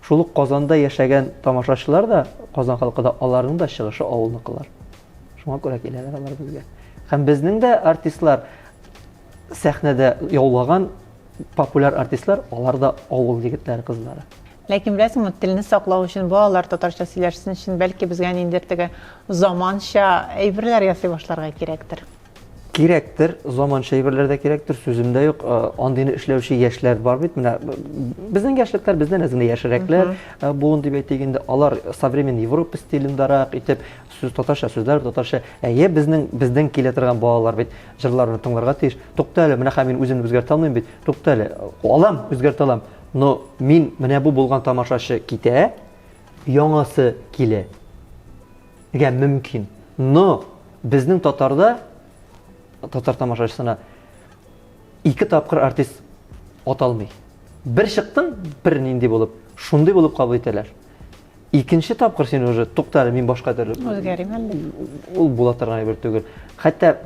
Шул ук Казанда яшәгән тамашачылар да, Казан халкы да, аларның да чыгышы авылныкылар. Шуңа күрә киләләр алар безгә. Һәм безнең дә артистлар сәхнәдә яулаган популяр артистлар, алар да авыл егетләре, кызлары. Ләкин беләсеңме, телне саклау өчен, балалар татарча сөйләшсен өчен, бәлки безгә ниндидер теге заманча әйберләр ясый башларга кирәктер. Кирәктер, заманча әйберләр дә кирәктер, сүзем дә юк. Э, андыйны эшләүче яшьләр бар бит. Менә безнең яшьлекләр, бездән әз генә яшьрәкләр э, буын дип әйтик инде. Алар современный Европа стилендәрәк итеп сүз татарча сүзләр татарча. Әйе, безнең бездән килә торган балалар бит җырларны тыңларга тиеш. Тукта әле, менә хәзер мин үземне үзгәртә алмыйм бит. Тукта әле, алам, үзгәртә алам. Но мин менә бу булган тамашачы китә, яңасы килә. Гә мөмкин. Но безнең татарда татар тамашачысына ике тапкыр артист аталмый. Бер чыктың, бер нинди булып, шундый булып кабул итәләр. Икенче тапкыр син уже тукта әле, мин башка төрле. Үзгәрим әле. Ул була торган әйбер түгел. Хәтта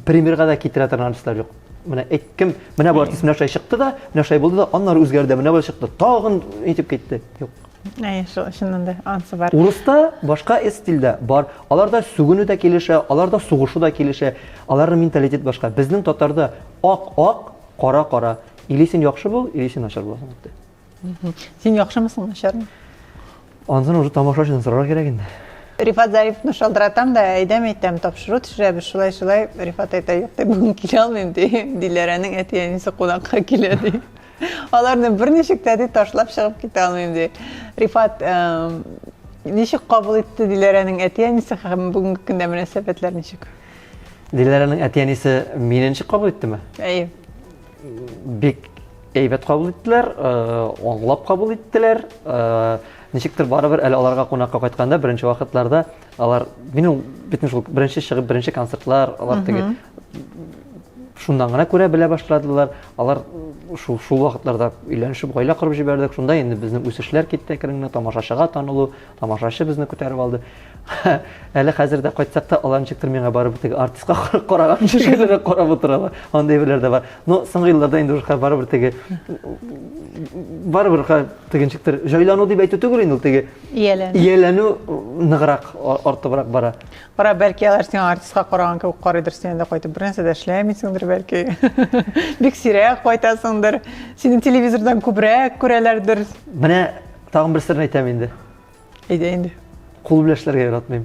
примерга да китерә торган артистлар юк. Менә әйткем, менә бу артист менә шулай чыкты да, менә шулай булды да, аннары үзгәрде, менә болай чыкты, тагын итеп китте. Юк. Әйе, шул чыннан да ансы бар. Урыста башка стильдә бар. Аларда сүгенү дә килешә, аларда сугышу да килешә. Аларның менталитет башка. Безнең татарда ак-ак, кара-кара. Или син яхшы бул, или син начар буласың. Син яхшымы соң, начармы? Ансын уже тамашачыдан сорарга кирәк инде. Рифат Зариповны шалтыратам да, әйдәм әйтәм, тапшыру төшерәбез, шулай шулай. Рифат әйтә, юк ди, бүген килә алмыйм ди. Диләрәнең әти-әнисе кунакка килә ди. Аларны берничек тә ди ташлап чыгып китә алмыйм ди. Рифат, ничек кабул итте Диләрәнең әти-әнисе һәм бүгенге көндә мөнәсәбәтләр ничек? Диләрәнең әти-әнисе мине ничек кабул иттеме? Әйе. Бик әйбәт кабул иттеләр, э, аңлап кабул иттеләр. Э, ничектер барыбер әле аларга кунакка кайтканда беренче вакытларда алар минем бит шул беренче чыгып беренче концертлар алар теге шуннан гына күрә белә башладылар. Алар шул шул вакытларда өйләнешеп гаилә корып җибәрдек. Шунда инде безнең үсешләр китте әкрен генә, тамашачыга танылу, тамашачы безне күтәреп алды. Әле хәзер дә кайтсак та, алар ничектер миңа барыбер теге артистка караган шикелле карап утыралар. Андый әйберләр дә бар. Но соңгы елларда инде уже барыбер теге барыбер теге ничектер җайлану дип әйтү түгел инде ул теге ияләнү. Ияләнү ныграк артыбрак бара. Кара, бәлки алар сиңа артистка караган кебек карыйдыр, син анда кайтып бернәрсә дә эшләмисеңдер, бәлки. Бик сирәк кайтасыңдыр. Сине телевизордан күбрәк күрәләрдер. Менә тагын бер серне әйтәм инде. Әйдә инде. Кул белән эшләргә яратмыйм.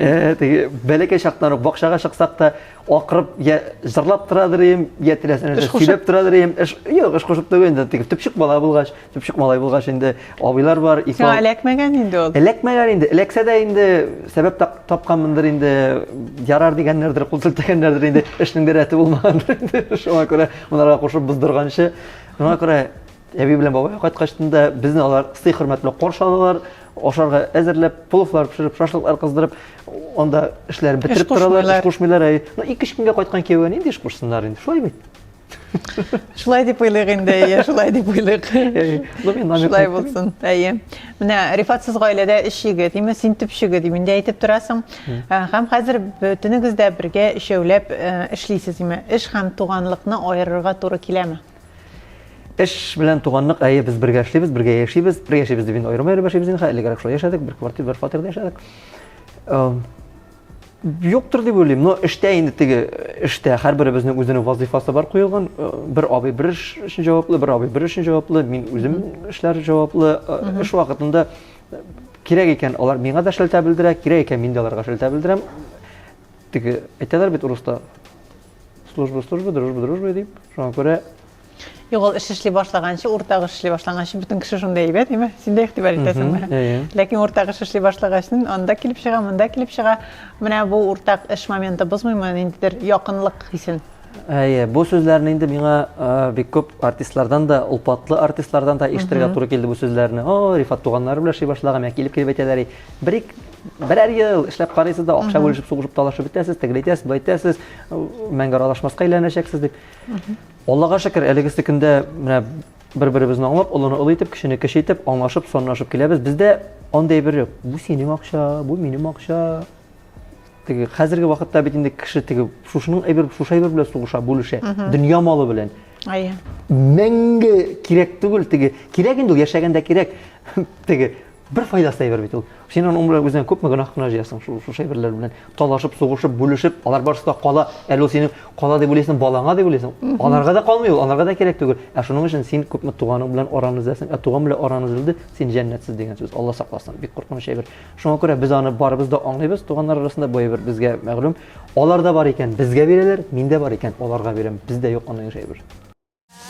Э, теге бәләкәй чактан ук бакчага чыксак та акырып я җырлап торадыр идем, я теләсә нәрсә сөйләп торадыр идем. Эш юк, эш кушып түгел инде. Теге төпчек бала булгач, төпчек малай булгач инде абыйлар бар, ике. Сиңа эләкмәгән инде ул. Эләкмәгән инде. Эләксә дә инде сәбәп тапканмындыр инде, ярар дигәннәрдер, кул селтәгәннәрдер инде, эшнең дә рәте булмагандыр инде. Шуңа күрә монарга кушып боздырганчы, шуңа күрә Әби белән бабай кайткачтын да безне алар сый-хөрмәт белән каршы алалар, ашарга әзерләп, пловлар пешереп, шашлыклар кыздырып, анда эшләрен бетереп торалар, эш кушмыйлар. Әй. Ну, ике-өч көнгә кайткан кияүгә нинди эш кушсыннар инде, шулай бит? Шулай дип уйлыйк инде, әйе, шулай дип уйлыйк. Ну, мин намек Шулай булсын, әйе. Менә Рифат, сез гаиләдә өч егет, име син төпчеге дип инде әйтеп торасың. Ә, һәм хәзер бөтенегез дә бергә өчәүләп э, эшлисез, име? Эш һәм туганлыкны аерырга туры киләме? Эш белән туганлык, әйе, без бергә эшлибез, бергә яшибез, бергә яшибез дип инде аерым-аерым яшибез инде, элегрәк шулай яшәдек, бер квартира, бер фатирда яшәдек. Юктыр дип уйлыйм, но эштә инде теге эштә һәрберебезнең үзенең вазифасы бар куелган. Бер абый бер эш өчен җаваплы, бер абый бер өчен җаваплы, мин үзем эшләр җаваплы. Эш вакытында кирәк икән, алар миңа да шелтә белдерә, кирәк икән, мин дә аларга шелтә белдерәм. Теге әйтәләр бит урыста, Служба, служба, дружба, дружба дип. Шуңа күрә Юк, ул эш эшли башлаганчы, уртак эш эшли башлаганчы бөтен кеше шундый әйбәт, әйме? Син дә игътибар итәсеңме? Әйе. Ләкин уртак эш эшли башлагач, анда килеп чыга, монда килеп чыга. Менә бу уртак эш моменты бозмыймы ниндидер якынлык хисен? Әйе, бу сүзләрне инде миңа бик күп артистлардан да, олпатлы артистлардан да ишетергә туры килде бу сүзләрне. О, Рифат туганнары белән эшли башлаган, менә килеп-килеп әйтәләр, бер-ик берәр ел эшләп карыйсыз да, акча бүлешеп, сугышып, талашып бетәсез, тегеләй итәсез, болай итәсез, мәңге аралашмаска әйләнәчәксез дип. Аллага шөкер, әлегесе көндә менә бер-беребезне аңлап, олыны олы итеп, кечене кече итеп, аңлашып, санлашып киләбез. Бездә андый әйбер юк. Бу синең акча, бу минем акча. Теге хәзерге вакытта бит инде кеше теге шушының әйбер, шушы әйбер белән сугыша, бүлешә. Дөнья малы белән. Әйе. Мәңге кирәк түгел теге. Кирәк инде ул яшәгәндә кирәк. Теге бер файдасы әйбер бит ул. Син аның белән үзеңә күпме гөнаһ кына җыясың шул шушы әйберләр белән. Талашып, сугышып, бүлешеп, алар барысы да кала. Әле ул синең кала дип уйлыйсың, балаңа дип уйлыйсың. Аларга да калмый ул, аларга да кирәк түгел. Ә шуның өчен син күпме туганың белән араны өзәсең. Ә туган белән араны өзелде, син җәннәтсез дигән сүз. Алла сакласын. Бик куркыныч әйбер. Шуңа күрә без аны барыбыз да аңлыйбыз, туганнар арасында бу әйбер безгә мәгълүм. Алар да бар икән, безгә бирәләр, мин дә бар икән, аларга бирәм. Бездә юк андый әйбер.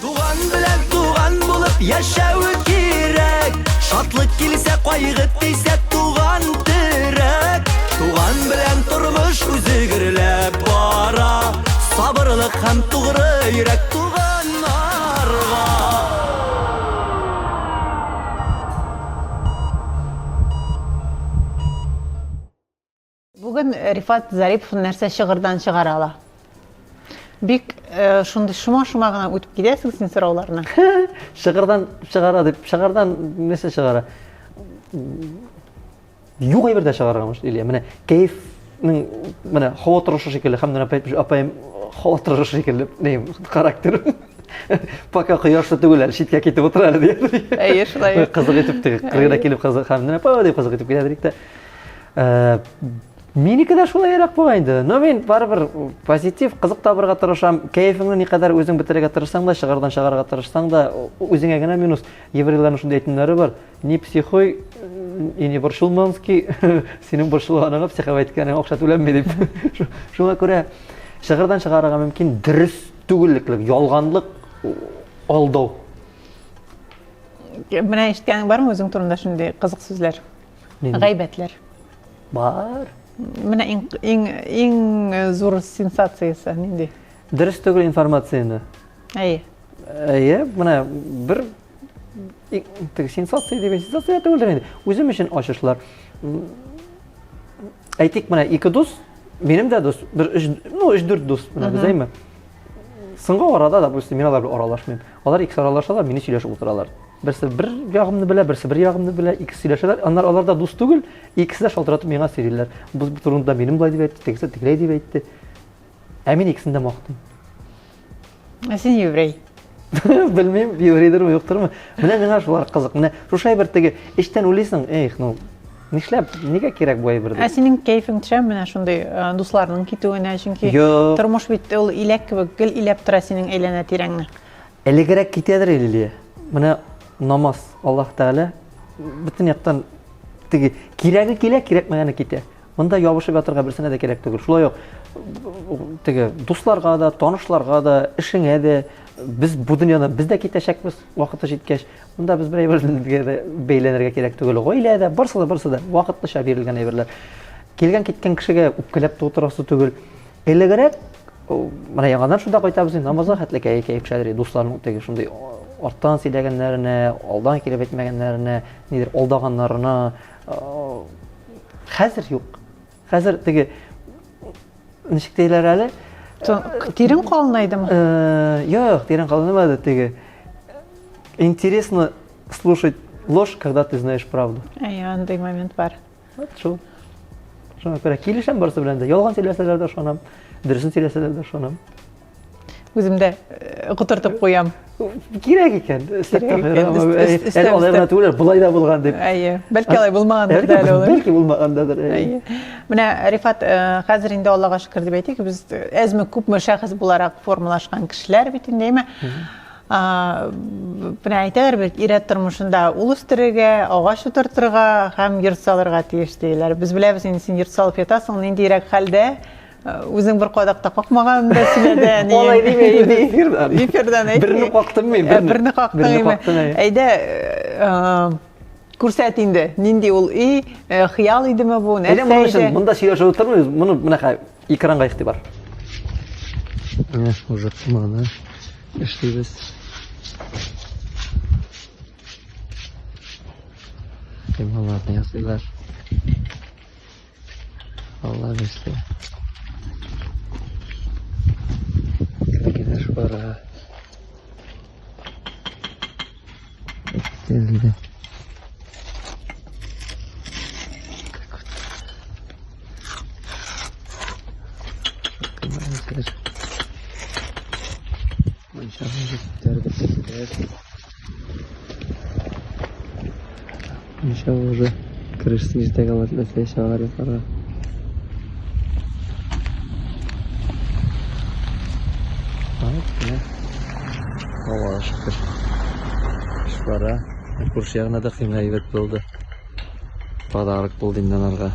Туган белән туган булып яшәү кирәк. Шатлык килсә, кайгы тисә, туган терәк. Туган белән тормыш үзе гөрләп бара. Сабырлык һәм тугры йөрәк туганнарга. Бүген Рифат Зарипов нәрсә чыгырдан чыгара ала? Бик э, шундый шома-шома гына үтеп китәсең син сорауларны. Чыгырдан чыгара дип, чыгардан нәрсә чыгара? Юк әйбер дә чыгарырга может, Илья. Менә кәефнең менә һава торышы шикелле һәм менә апаем һава торышы шикелле, ни, характер. Пока кояшлы түгел әле, читкә китеп утыра әле дигән. Әйе, шулай. Кызык итеп теге кыргыда килеп кызык һәм менә апа дип кызык итеп килә дә. Э, минеке дә шулайрак була инде. Но мин барыбер позитив, кызык табырга тырышам. Кәефеңне никадәр үзең бетерергә тырышсаң да, чыгардан чыгарга тырышсаң да, үзеңә генә минус. Еврейларның шундый әйтемнәре бар. Не психой и не борчылманский. Синең борчылганыңа психовать иткәнеңә акча түләнми дип. Шуңа күрә чыгардан чыгарырга мөмкин дөрес түгеллеклек, ялганлык, алдау. Менә ишеткәнең бармы үзең турында шундый кызык сүзләр? Нинди? Гайбәтләр. Бар. Менә иң иң иң э, зур сенсациясе нинди? Дөрес түгел информацияне. Әйе. Әйе, менә бер теге сенсация дигән сенсация түгелдер инде. Үзем өчен ачышлар. Әйтик, менә ике дус, минем дә дус, бер өч, ну, өч-дүрт дус, менә без әйме. Соңгы арада, допустим, мин алар белән аралашмыйм. Алар икесе аралашалар, мине сөйләшеп утыралар. Берсе бер ягымны белә, берсе бер ягымны белә, икесе сөйләшәләр. Аннары алар да дус түгел, икесе дә шалтыратып миңа сөйлиләр. Бу турында минем болай дип әйтте, тегесе тегеләй дип әйтте. Ә мин икесен дә мактыйм. Ә син еврей. Белмим, еврейдерме, юктырмы. Менә миңа шулар кызык. Менә шушы әйбер теге эчтән уйлыйсың, эх, ну, нишләп, нигә кирәк бу әйбер дип. Ә синең кәефең төшә менә шундый э, дусларның китүенә, чөнки тормыш бит ул иләк кебек гел иләп тора синең әйләнә тирәңне. Элегрәк китәдер Лилия. Менә намаз Аллаһ Тәгалә бөтен яктан теге кирәге килә, кирәкмәгәне китә. Монда ябышып ятырга берсенә дә кирәк түгел. Шулай ук теге дусларга да, танышларга да, эшеңә дә без бу дөньядан без дә китәчәкбез вакыты җиткәч. Монда без бер әйбергә дә бәйләнергә кирәк түгел. Гаилә дә, барысы да, барысы да вакытлыча бирелгән әйберләр. Килгән киткән кешегә үпкәләп тә утырасы түгел. Элегрәк менә яңадан шунда кайтабыз инде, намазга хәтле кәеф кәеф төшәдер, дусларның теге шундый арттан сөйләгәннәренә, алдан килеп әйтмәгәннәренә, нидер алдаганнарына. Хәзер юк. Хәзер теге ничек диләр әле? Тирең калынайдымы? Юк, тирең калынаймады теге. Интересно слушать ложь, когда ты знаешь правду. Әйе, андый момент бар. Вот шул. Шуңа күрә килешәм барысы белән дә. Ялган сөйләсәләр дә ышанам, дөресен сөйләсәләр дә ышанам. Үзем дә э, котыртып куям. Кирәк икән. Өстәп тә куярга. Әле алай гына түгел, болай да булган дип. Әйе. Бәлки алай булмагандыр да әле ул. Бәлки булмагандадыр. Әйе. Менә Рифат, э, хәзер инде Аллага шөкер дип әйтик, без әзме күпме шәхес буларак формалашкан кешеләр бит инде, әйме? Менә әйтәләр бит, ир-ат тормышында ул үстерергә, агач утыртырга һәм йорт салырга тиеш диләр. Без беләбез инде син йорт салып ятасың, ниндирәк хәлдә. Үзең бер кадак та какмаган да сөйләде әни. Алай димә инде эфирдан. Эфирдан әйтми. Берне кактым мин, берне. Берне кактың. Берне кактым, әйдә. Күрсәт инде, нинди ул өй, хыял идеме бу, нәрсә иде? Моның өчен монда сөйләшеп утырмыйбыз, моны менә экранга игътибар. Менә уже моны эшлибез. Коймаларны ясыйлар. Алла бирсә. Кергәнеш бара. Бетерелде. Так вот. Хәзер. Мунчаны җиткереп бетерделәр. Ничего уже крышасы иртәгә латласа чыгар юкарга. Аллага шөкер. Эш бара. Күрше ягына да кыймга әйбәт булды. Подарок булды инде анарга.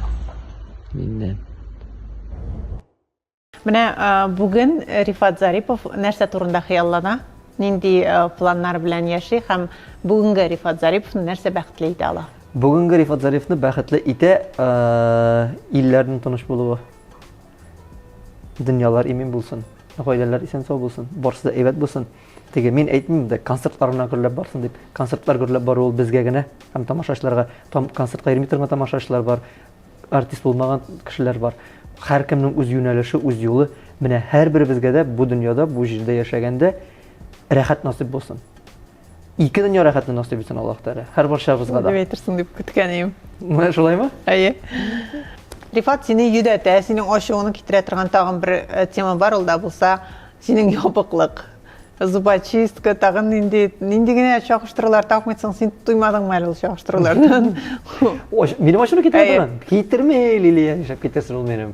Миннән. Менә бүген Рифат Зарипов нәрсә турында хыяллана? Нинди планнар белән яши һәм бүгенге Рифат Зариповны нәрсә бәхетле итә ала? Бүгенге Рифат Зариповны бәхетле итә илләрнең тыныч булуы. Дөньялар имин булсын, гаиләләр исән-сау булсын, барысы да әйбәт булсын. Теге мин әйтмим дә, концертлар гына гөрләп барсын дип. Концертлар гөрләп бару ул безгә генә һәм тамашачыларга. Концертка йөрми торган тамашачылар бар. Артист булмаган кешеләр бар. Һәркемнең үз юнәлеше, үз юлы. Менә һәрберебезгә дә бу дөньяда, бу җирдә яшәгәндә рәхәт насыйп булсын. Ике дөнья рәхәтне насыйп итсен Аллаһ Тәгалә. Һәрбарчабызга да. Дип әйтерсең дип көткән идем. Менә шулаймы? Әйе. Рифат, сине йөдәтә, синең ачуыңны китерә торган тагын бер э, тема бар, ул да булса синең ябыклык. Зубочистка, тагын нинди, нинди генә чагыштырулар тапмыйсың, син туймадыңмы әле ул чагыштырулардан? Ой, минем ачуны китерә торган. Китерми, Лилия, нишләп китерсен ул минем.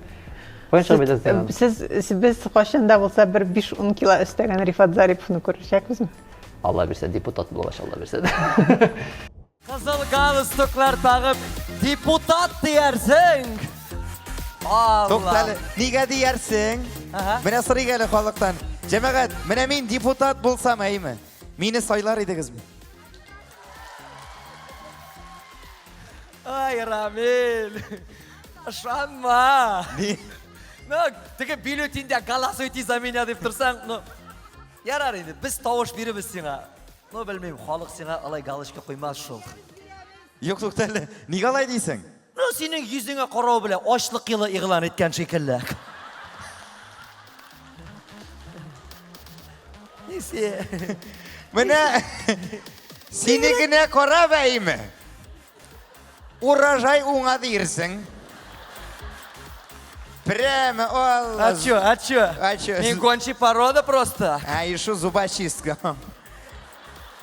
Каян чыгып әйтәсең аны? Сез, без кайчан да булса бер 5-10 кило өстәгән Рифат Зариповны күрәчәкбезме? Алла бирсә, депутат булгач, Алла бирсә. Кызыл галстуклар тагып, депутат диярсең. Алла. Туктале, нигә диярсең? Менә сорыйк әле халыктан. Җәмәгать, менә мин депутат булсам, әйме? Мине сайлар идегезме? Ай, Рамил. Ышанма. Ни? Ну, теге бюллетеньдә голосуйте за меня дип торсаң, ну, ярар инде, без тавыш бирербез сиңа. Ну, белмим, халык сиңа алай галочка куймас шул. Юк, тукта әле. Нигә алай дисең? Ну, синең йөзеңә карау белән ачлык елы игълан иткән шикелле. Нисе? Менә сине генә карап әйме? Урожай уңа диерсең. Прямо, Алла. А чё, а чё? А чё? Мин гончий порода просто. А еще зубочистка.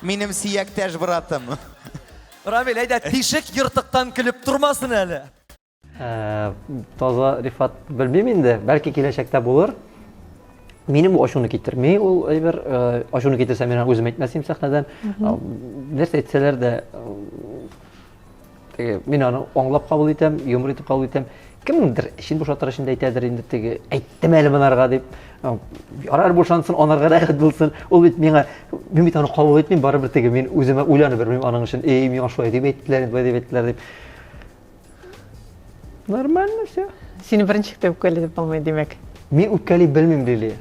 Минем сияктәш братым. Рамил, әйдә, тишек ертыктан көлеп тормасын әле. Э, таза Рифат белмим инде, бәлки киләчәктә булыр. Минем бу ачуны китерми ул әйбер. Э, ачуны китерсә, мин аны үзем әйтмәс идем сәхнәдән. Э, нәрсә әйтсәләр дә, теге мин аны аңлап кабул итәм, юмор итеп кабул итәм. Кемдер эчен бушатыр өчен дә әйтәдер инде теге, әйттем әле монарга дип. Ярар бушансын, анарга рәхәт булсын. Ул бит миңа, мин бит аны кабул итмим, барыбер теге мин үземә уйланып йөрмим аның өчен. Эй, миңа шулай дип әйттеләр, болай дип әйттеләр дип. Нормально все. Сине беренче тә үпкәләтеп булмый, димәк. Мин үпкәли белмим, Лилия.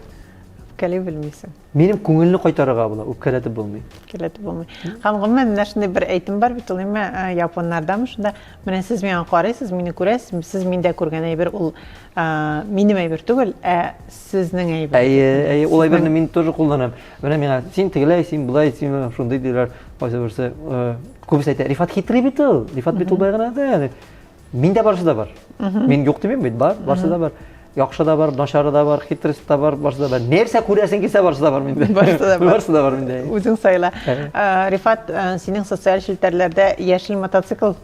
Үпкәли белмисең. Минем күңелне кайтарырга була, үпкәләтеп булмый. Үпкәләтеп булмый. Һәм гомумән менә шундый бер әйтем бар бит ул, әмма э, японнардамы шунда, менә сез миңа карыйсыз, мине күрәсез, сез миндә күргән әйбер ул э, минем әйбер түгел, ә сезнең әйбер. Әйе, әйе, ул әйберне мин тоже кулланам. Менә миңа син тегеләй, син болай, син шундый диләр. Кайсы берсе э, күбесе әйтә, Рифат хитрый бит ул, Рифат бит ул бай гына да. Миндә барысы да бар. Мин юк димим бит, бар, барысы да бар. Яхшы да бар, начары да бар, хитрость та бар, барысы да бар. Нәрсә күрәсең килсә, барысы да бар миндә. Барысы да бар. Барысы да бар миндә. Үзең сайла. Э, Рифат, э, синең социаль челтәрләрдә яшел мотоцикл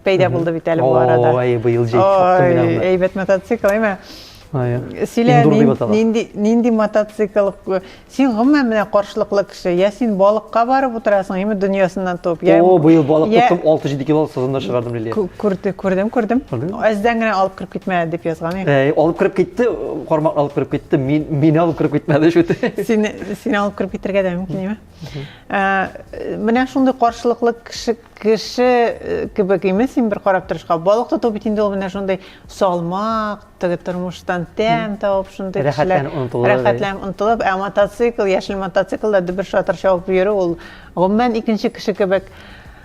пәйда булды бит әле бу арада. Ой, быел җәй чаптым мин аны. Әйбәт мотоцикл, әйме? Сөйлә, нинди, нинди мотоцикл? Син гомумән менә каршылыклы кеше. Я син балыкка барып утырасың, яме дөньясыннан туып. Я, О, быел балык тоттым, 6-7 кило сызында чыгардым, Лилия. Күрде, күрдем, күрдем. Әздән генә алып кереп китмәде дип язган. Әй, алып кереп китте, кармак алып кереп китте, мин мине алып кереп китмәде шүте. Сине сине алып кереп китергә дә мөмкин, яме? Менә шундый каршылыклы кеше кеше э, кебек имеш син бер карап торышка. Балык тоту бит инде ул менә шундый салмак, теге тормыштан тәм табып шундый кешеләр. Рәхәтләнеп онытылып. Рәхәтләнеп онытылып, ә мотоцикл, яшел мотоциклда дөбер шатыр чабып йөрү ул гомумән икенче кеше кебек.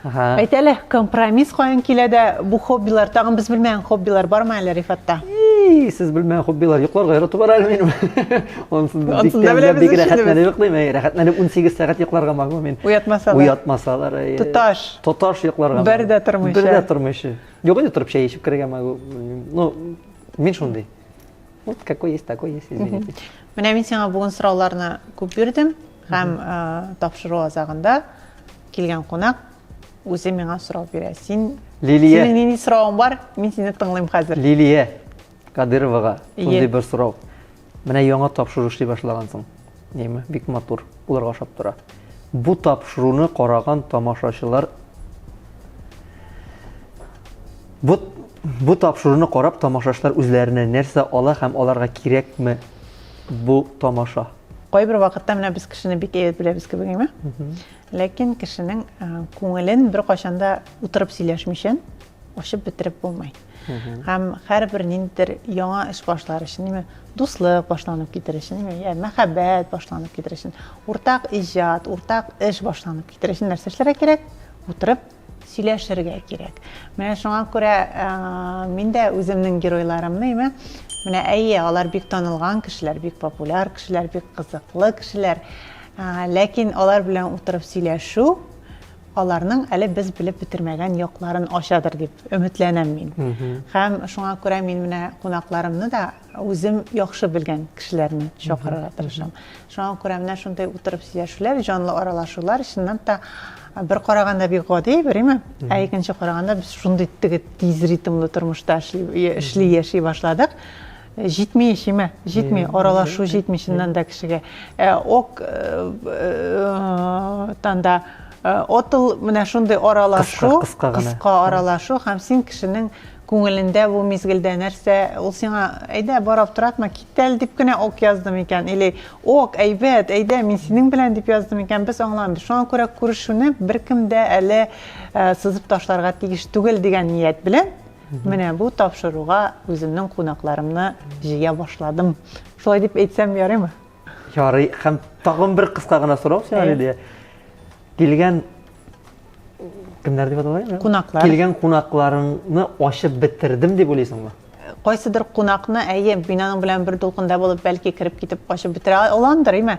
Әйт әле, компромисс каян килә дә бу хоббилар, тагын без белмәгән хоббилар бармы әле Рифатта? И, сез белмәгән хоббилар, йокларга ярату бар әле минем. Онсын да бик тәмләп, бик рәхәтләнеп йоклыйм, әй, рәхәтләнеп 18 сәгать йокларга могу мин. Уятмасалар. Уятмасалар, әй. Тоташ. Тоташ йокларга. Бер дә тормыйча. Бер дә тормыйча. Юк инде торып чәй эчеп керергә могу. Ну, мин шундый. Вот какой есть, такой есть, извините. Менә мин сиңа бүген сорауларны күп бирдем һәм тапшыру азагында килгән кунак үзе миңа сорау бирә. Син Лилия. Синең нинди соравың бар? Мин сине тыңлыйм хәзер. Лилия Кадыровага шундый бер сорау. Менә яңа тапшыру эшли башлагансың. Неме? Бик матур. Булырга ошап тора. Бу тапшыруны караган тамашачылар Бу бу тапшыруны карап тамашачылар үзләренә нәрсә ала һәм аларга кирәкме бу тамаша? Кайбер вакытта менә без кешене бик әйбәт беләбез кебек, әйме? Ләкин кешенең күңелен беркайчан да утырып сөйләшмичә ачып бетереп булмый. Һәм һәрбер ниндидер яңа эш башлар өчен, ниме, дуслык башланып китер өчен, ниме, я мәхәббәт башланып китер өчен, уртак иҗат, уртак эш башланып китер өчен нәрсә эшләргә кирәк? Утырып сөйләшергә кирәк. Менә шуңа күрә мин дә үземнең геройларымны, име, менә әйе, алар бик танылган кешеләр, бик популяр кешеләр, бик кызыклы кешеләр. Ләкин алар белән утырып сөйләшү аларның әле без белеп бетермәгән якларын ачадыр дип өметләнәм мин. Һәм шуңа күрә мин менә кунакларымны да үзем яхшы белгән кешеләрне чакырырга тырышам. Шуңа күрә менә шундый утырып сөйләшүләр, җанлы аралашулар чыннан да бер караганда бик гади әйбер, әйме? Ә икенче караганда без шундый теге тиз ритмлы тормышта эшли, эшли яши башладык. Җитми ишиме? Җитми, аралашу җитми чыннан да кешегә. Ок танда отыл менә шундый аралашу, кыска аралашу һәм син кешенең Күңелендә бу мизгелдә нәрсә, ул сиңа, әйдә, бар аптыратма, кит әле дип кенә ок яздым икән, или ок, әйбәт, әйдә, мин синең белән дип яздым икән, без аңламыйбыз. Шуңа күрә күрешүне беркем дә әле сызып ташларга тиеш түгел дигән ният белән, менә бу тапшыруга үземнең кунакларымны җыя башладым. Шулай дип әйтсәм ярыймы? Ярый. Һәм тагын бер кыска гына сорау сиңа, Лилия. Килгән кемнәр дип атала инде? Кунаклар. Килгән кунакларыңны ачып бетердем дип уйлыйсыңмы? Кайсыдыр кунакны, әйе, мин аның белән бер дулкында булып, бәлки кереп китеп ачып бетерә аламдыр, әйме?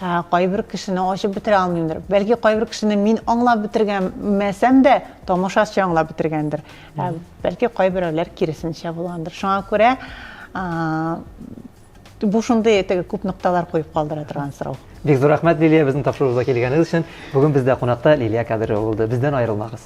Ә, кайбер кешене ачып бетерә алмыймдыр. Бәлки кайбер кешене мин аңлап бетергәнмәсәм дә, тамашачы аңлап бетергәндер. Ә, бәлки кайберәүләр киресенчә булгандыр. Шуңа күрә, Бу шундый теге күп нокталар куеп калдыра торган сорау. Бик зур рәхмәт, Лилия, безнең тапшыруыбызга килгәнегез өчен. Бүген бездә кунакта Лилия Кадырова булды. Бездән аерылмагыз.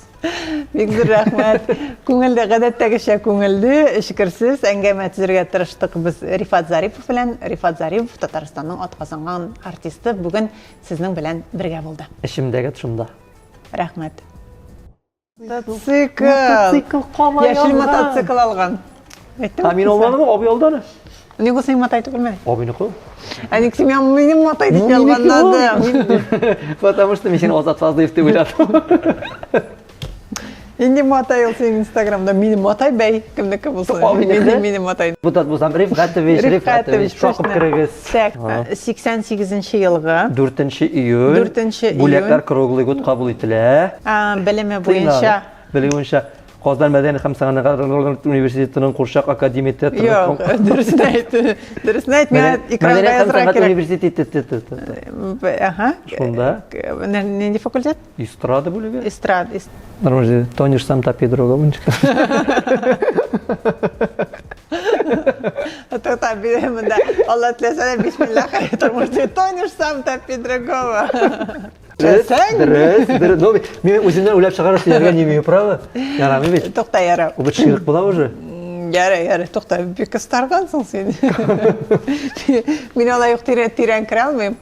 Бик зур рәхмәт. Күңелле, гадәттәгечә күңелле, эчкерсез әңгәмә төзергә тырыштык без Рифат Зарипов белән. Рифат Зарипов Татарстанның атказанган артисты бүген сезнең белән бергә булды. Эчемдәге тышымда. Рәхмәт. Мотоцикл. Мотоцикл кала Яшел мотоцикл алган. Әйттем. Ә мин алмадым, абый алды аны. Ник ул синең матай түгелме? Абыйныкы. Ә ник син минем матай дип ялганладың? Потому что мин сине Азат Фазлыев дип уйладым. Инде матай ул синең Инстаграмда. Минем матай бәй, кемнеке булсын. Минем минем матай. Депутат булсам, Рифгатович, Рифгатович, шакып керегез. Так, 88 елгы. 4 июль. 4 июль. Бүләкләр круглый год кабул ителә. Белеме буенча. Белеме буенча Казан мәдәни һәм сәнгать университетының Курчак академия театры. Юк, дөресен әйт. Дөресен әйт, миңа экранга язырга кирәк. Университеты. Ага. Шунда. Нинди факультет? Эстрада бүлеге. Эстрада. Нормально, тонешь сам, топи другого. Тукта, монда Алла теләсә дә бисмиллах тормыш тонешь сам, топи другого. Дөрес, дөрес, дөрес. Ну, мин үземнән уйлап чыгарып сөйләргә не имею права. Ярамый бит. Тукта, ярар. Ул бит ширк була уже. Ярай, ярай, тукта, бик остаргансың син. Мин алай ук тирән, тирән керә алмыйм.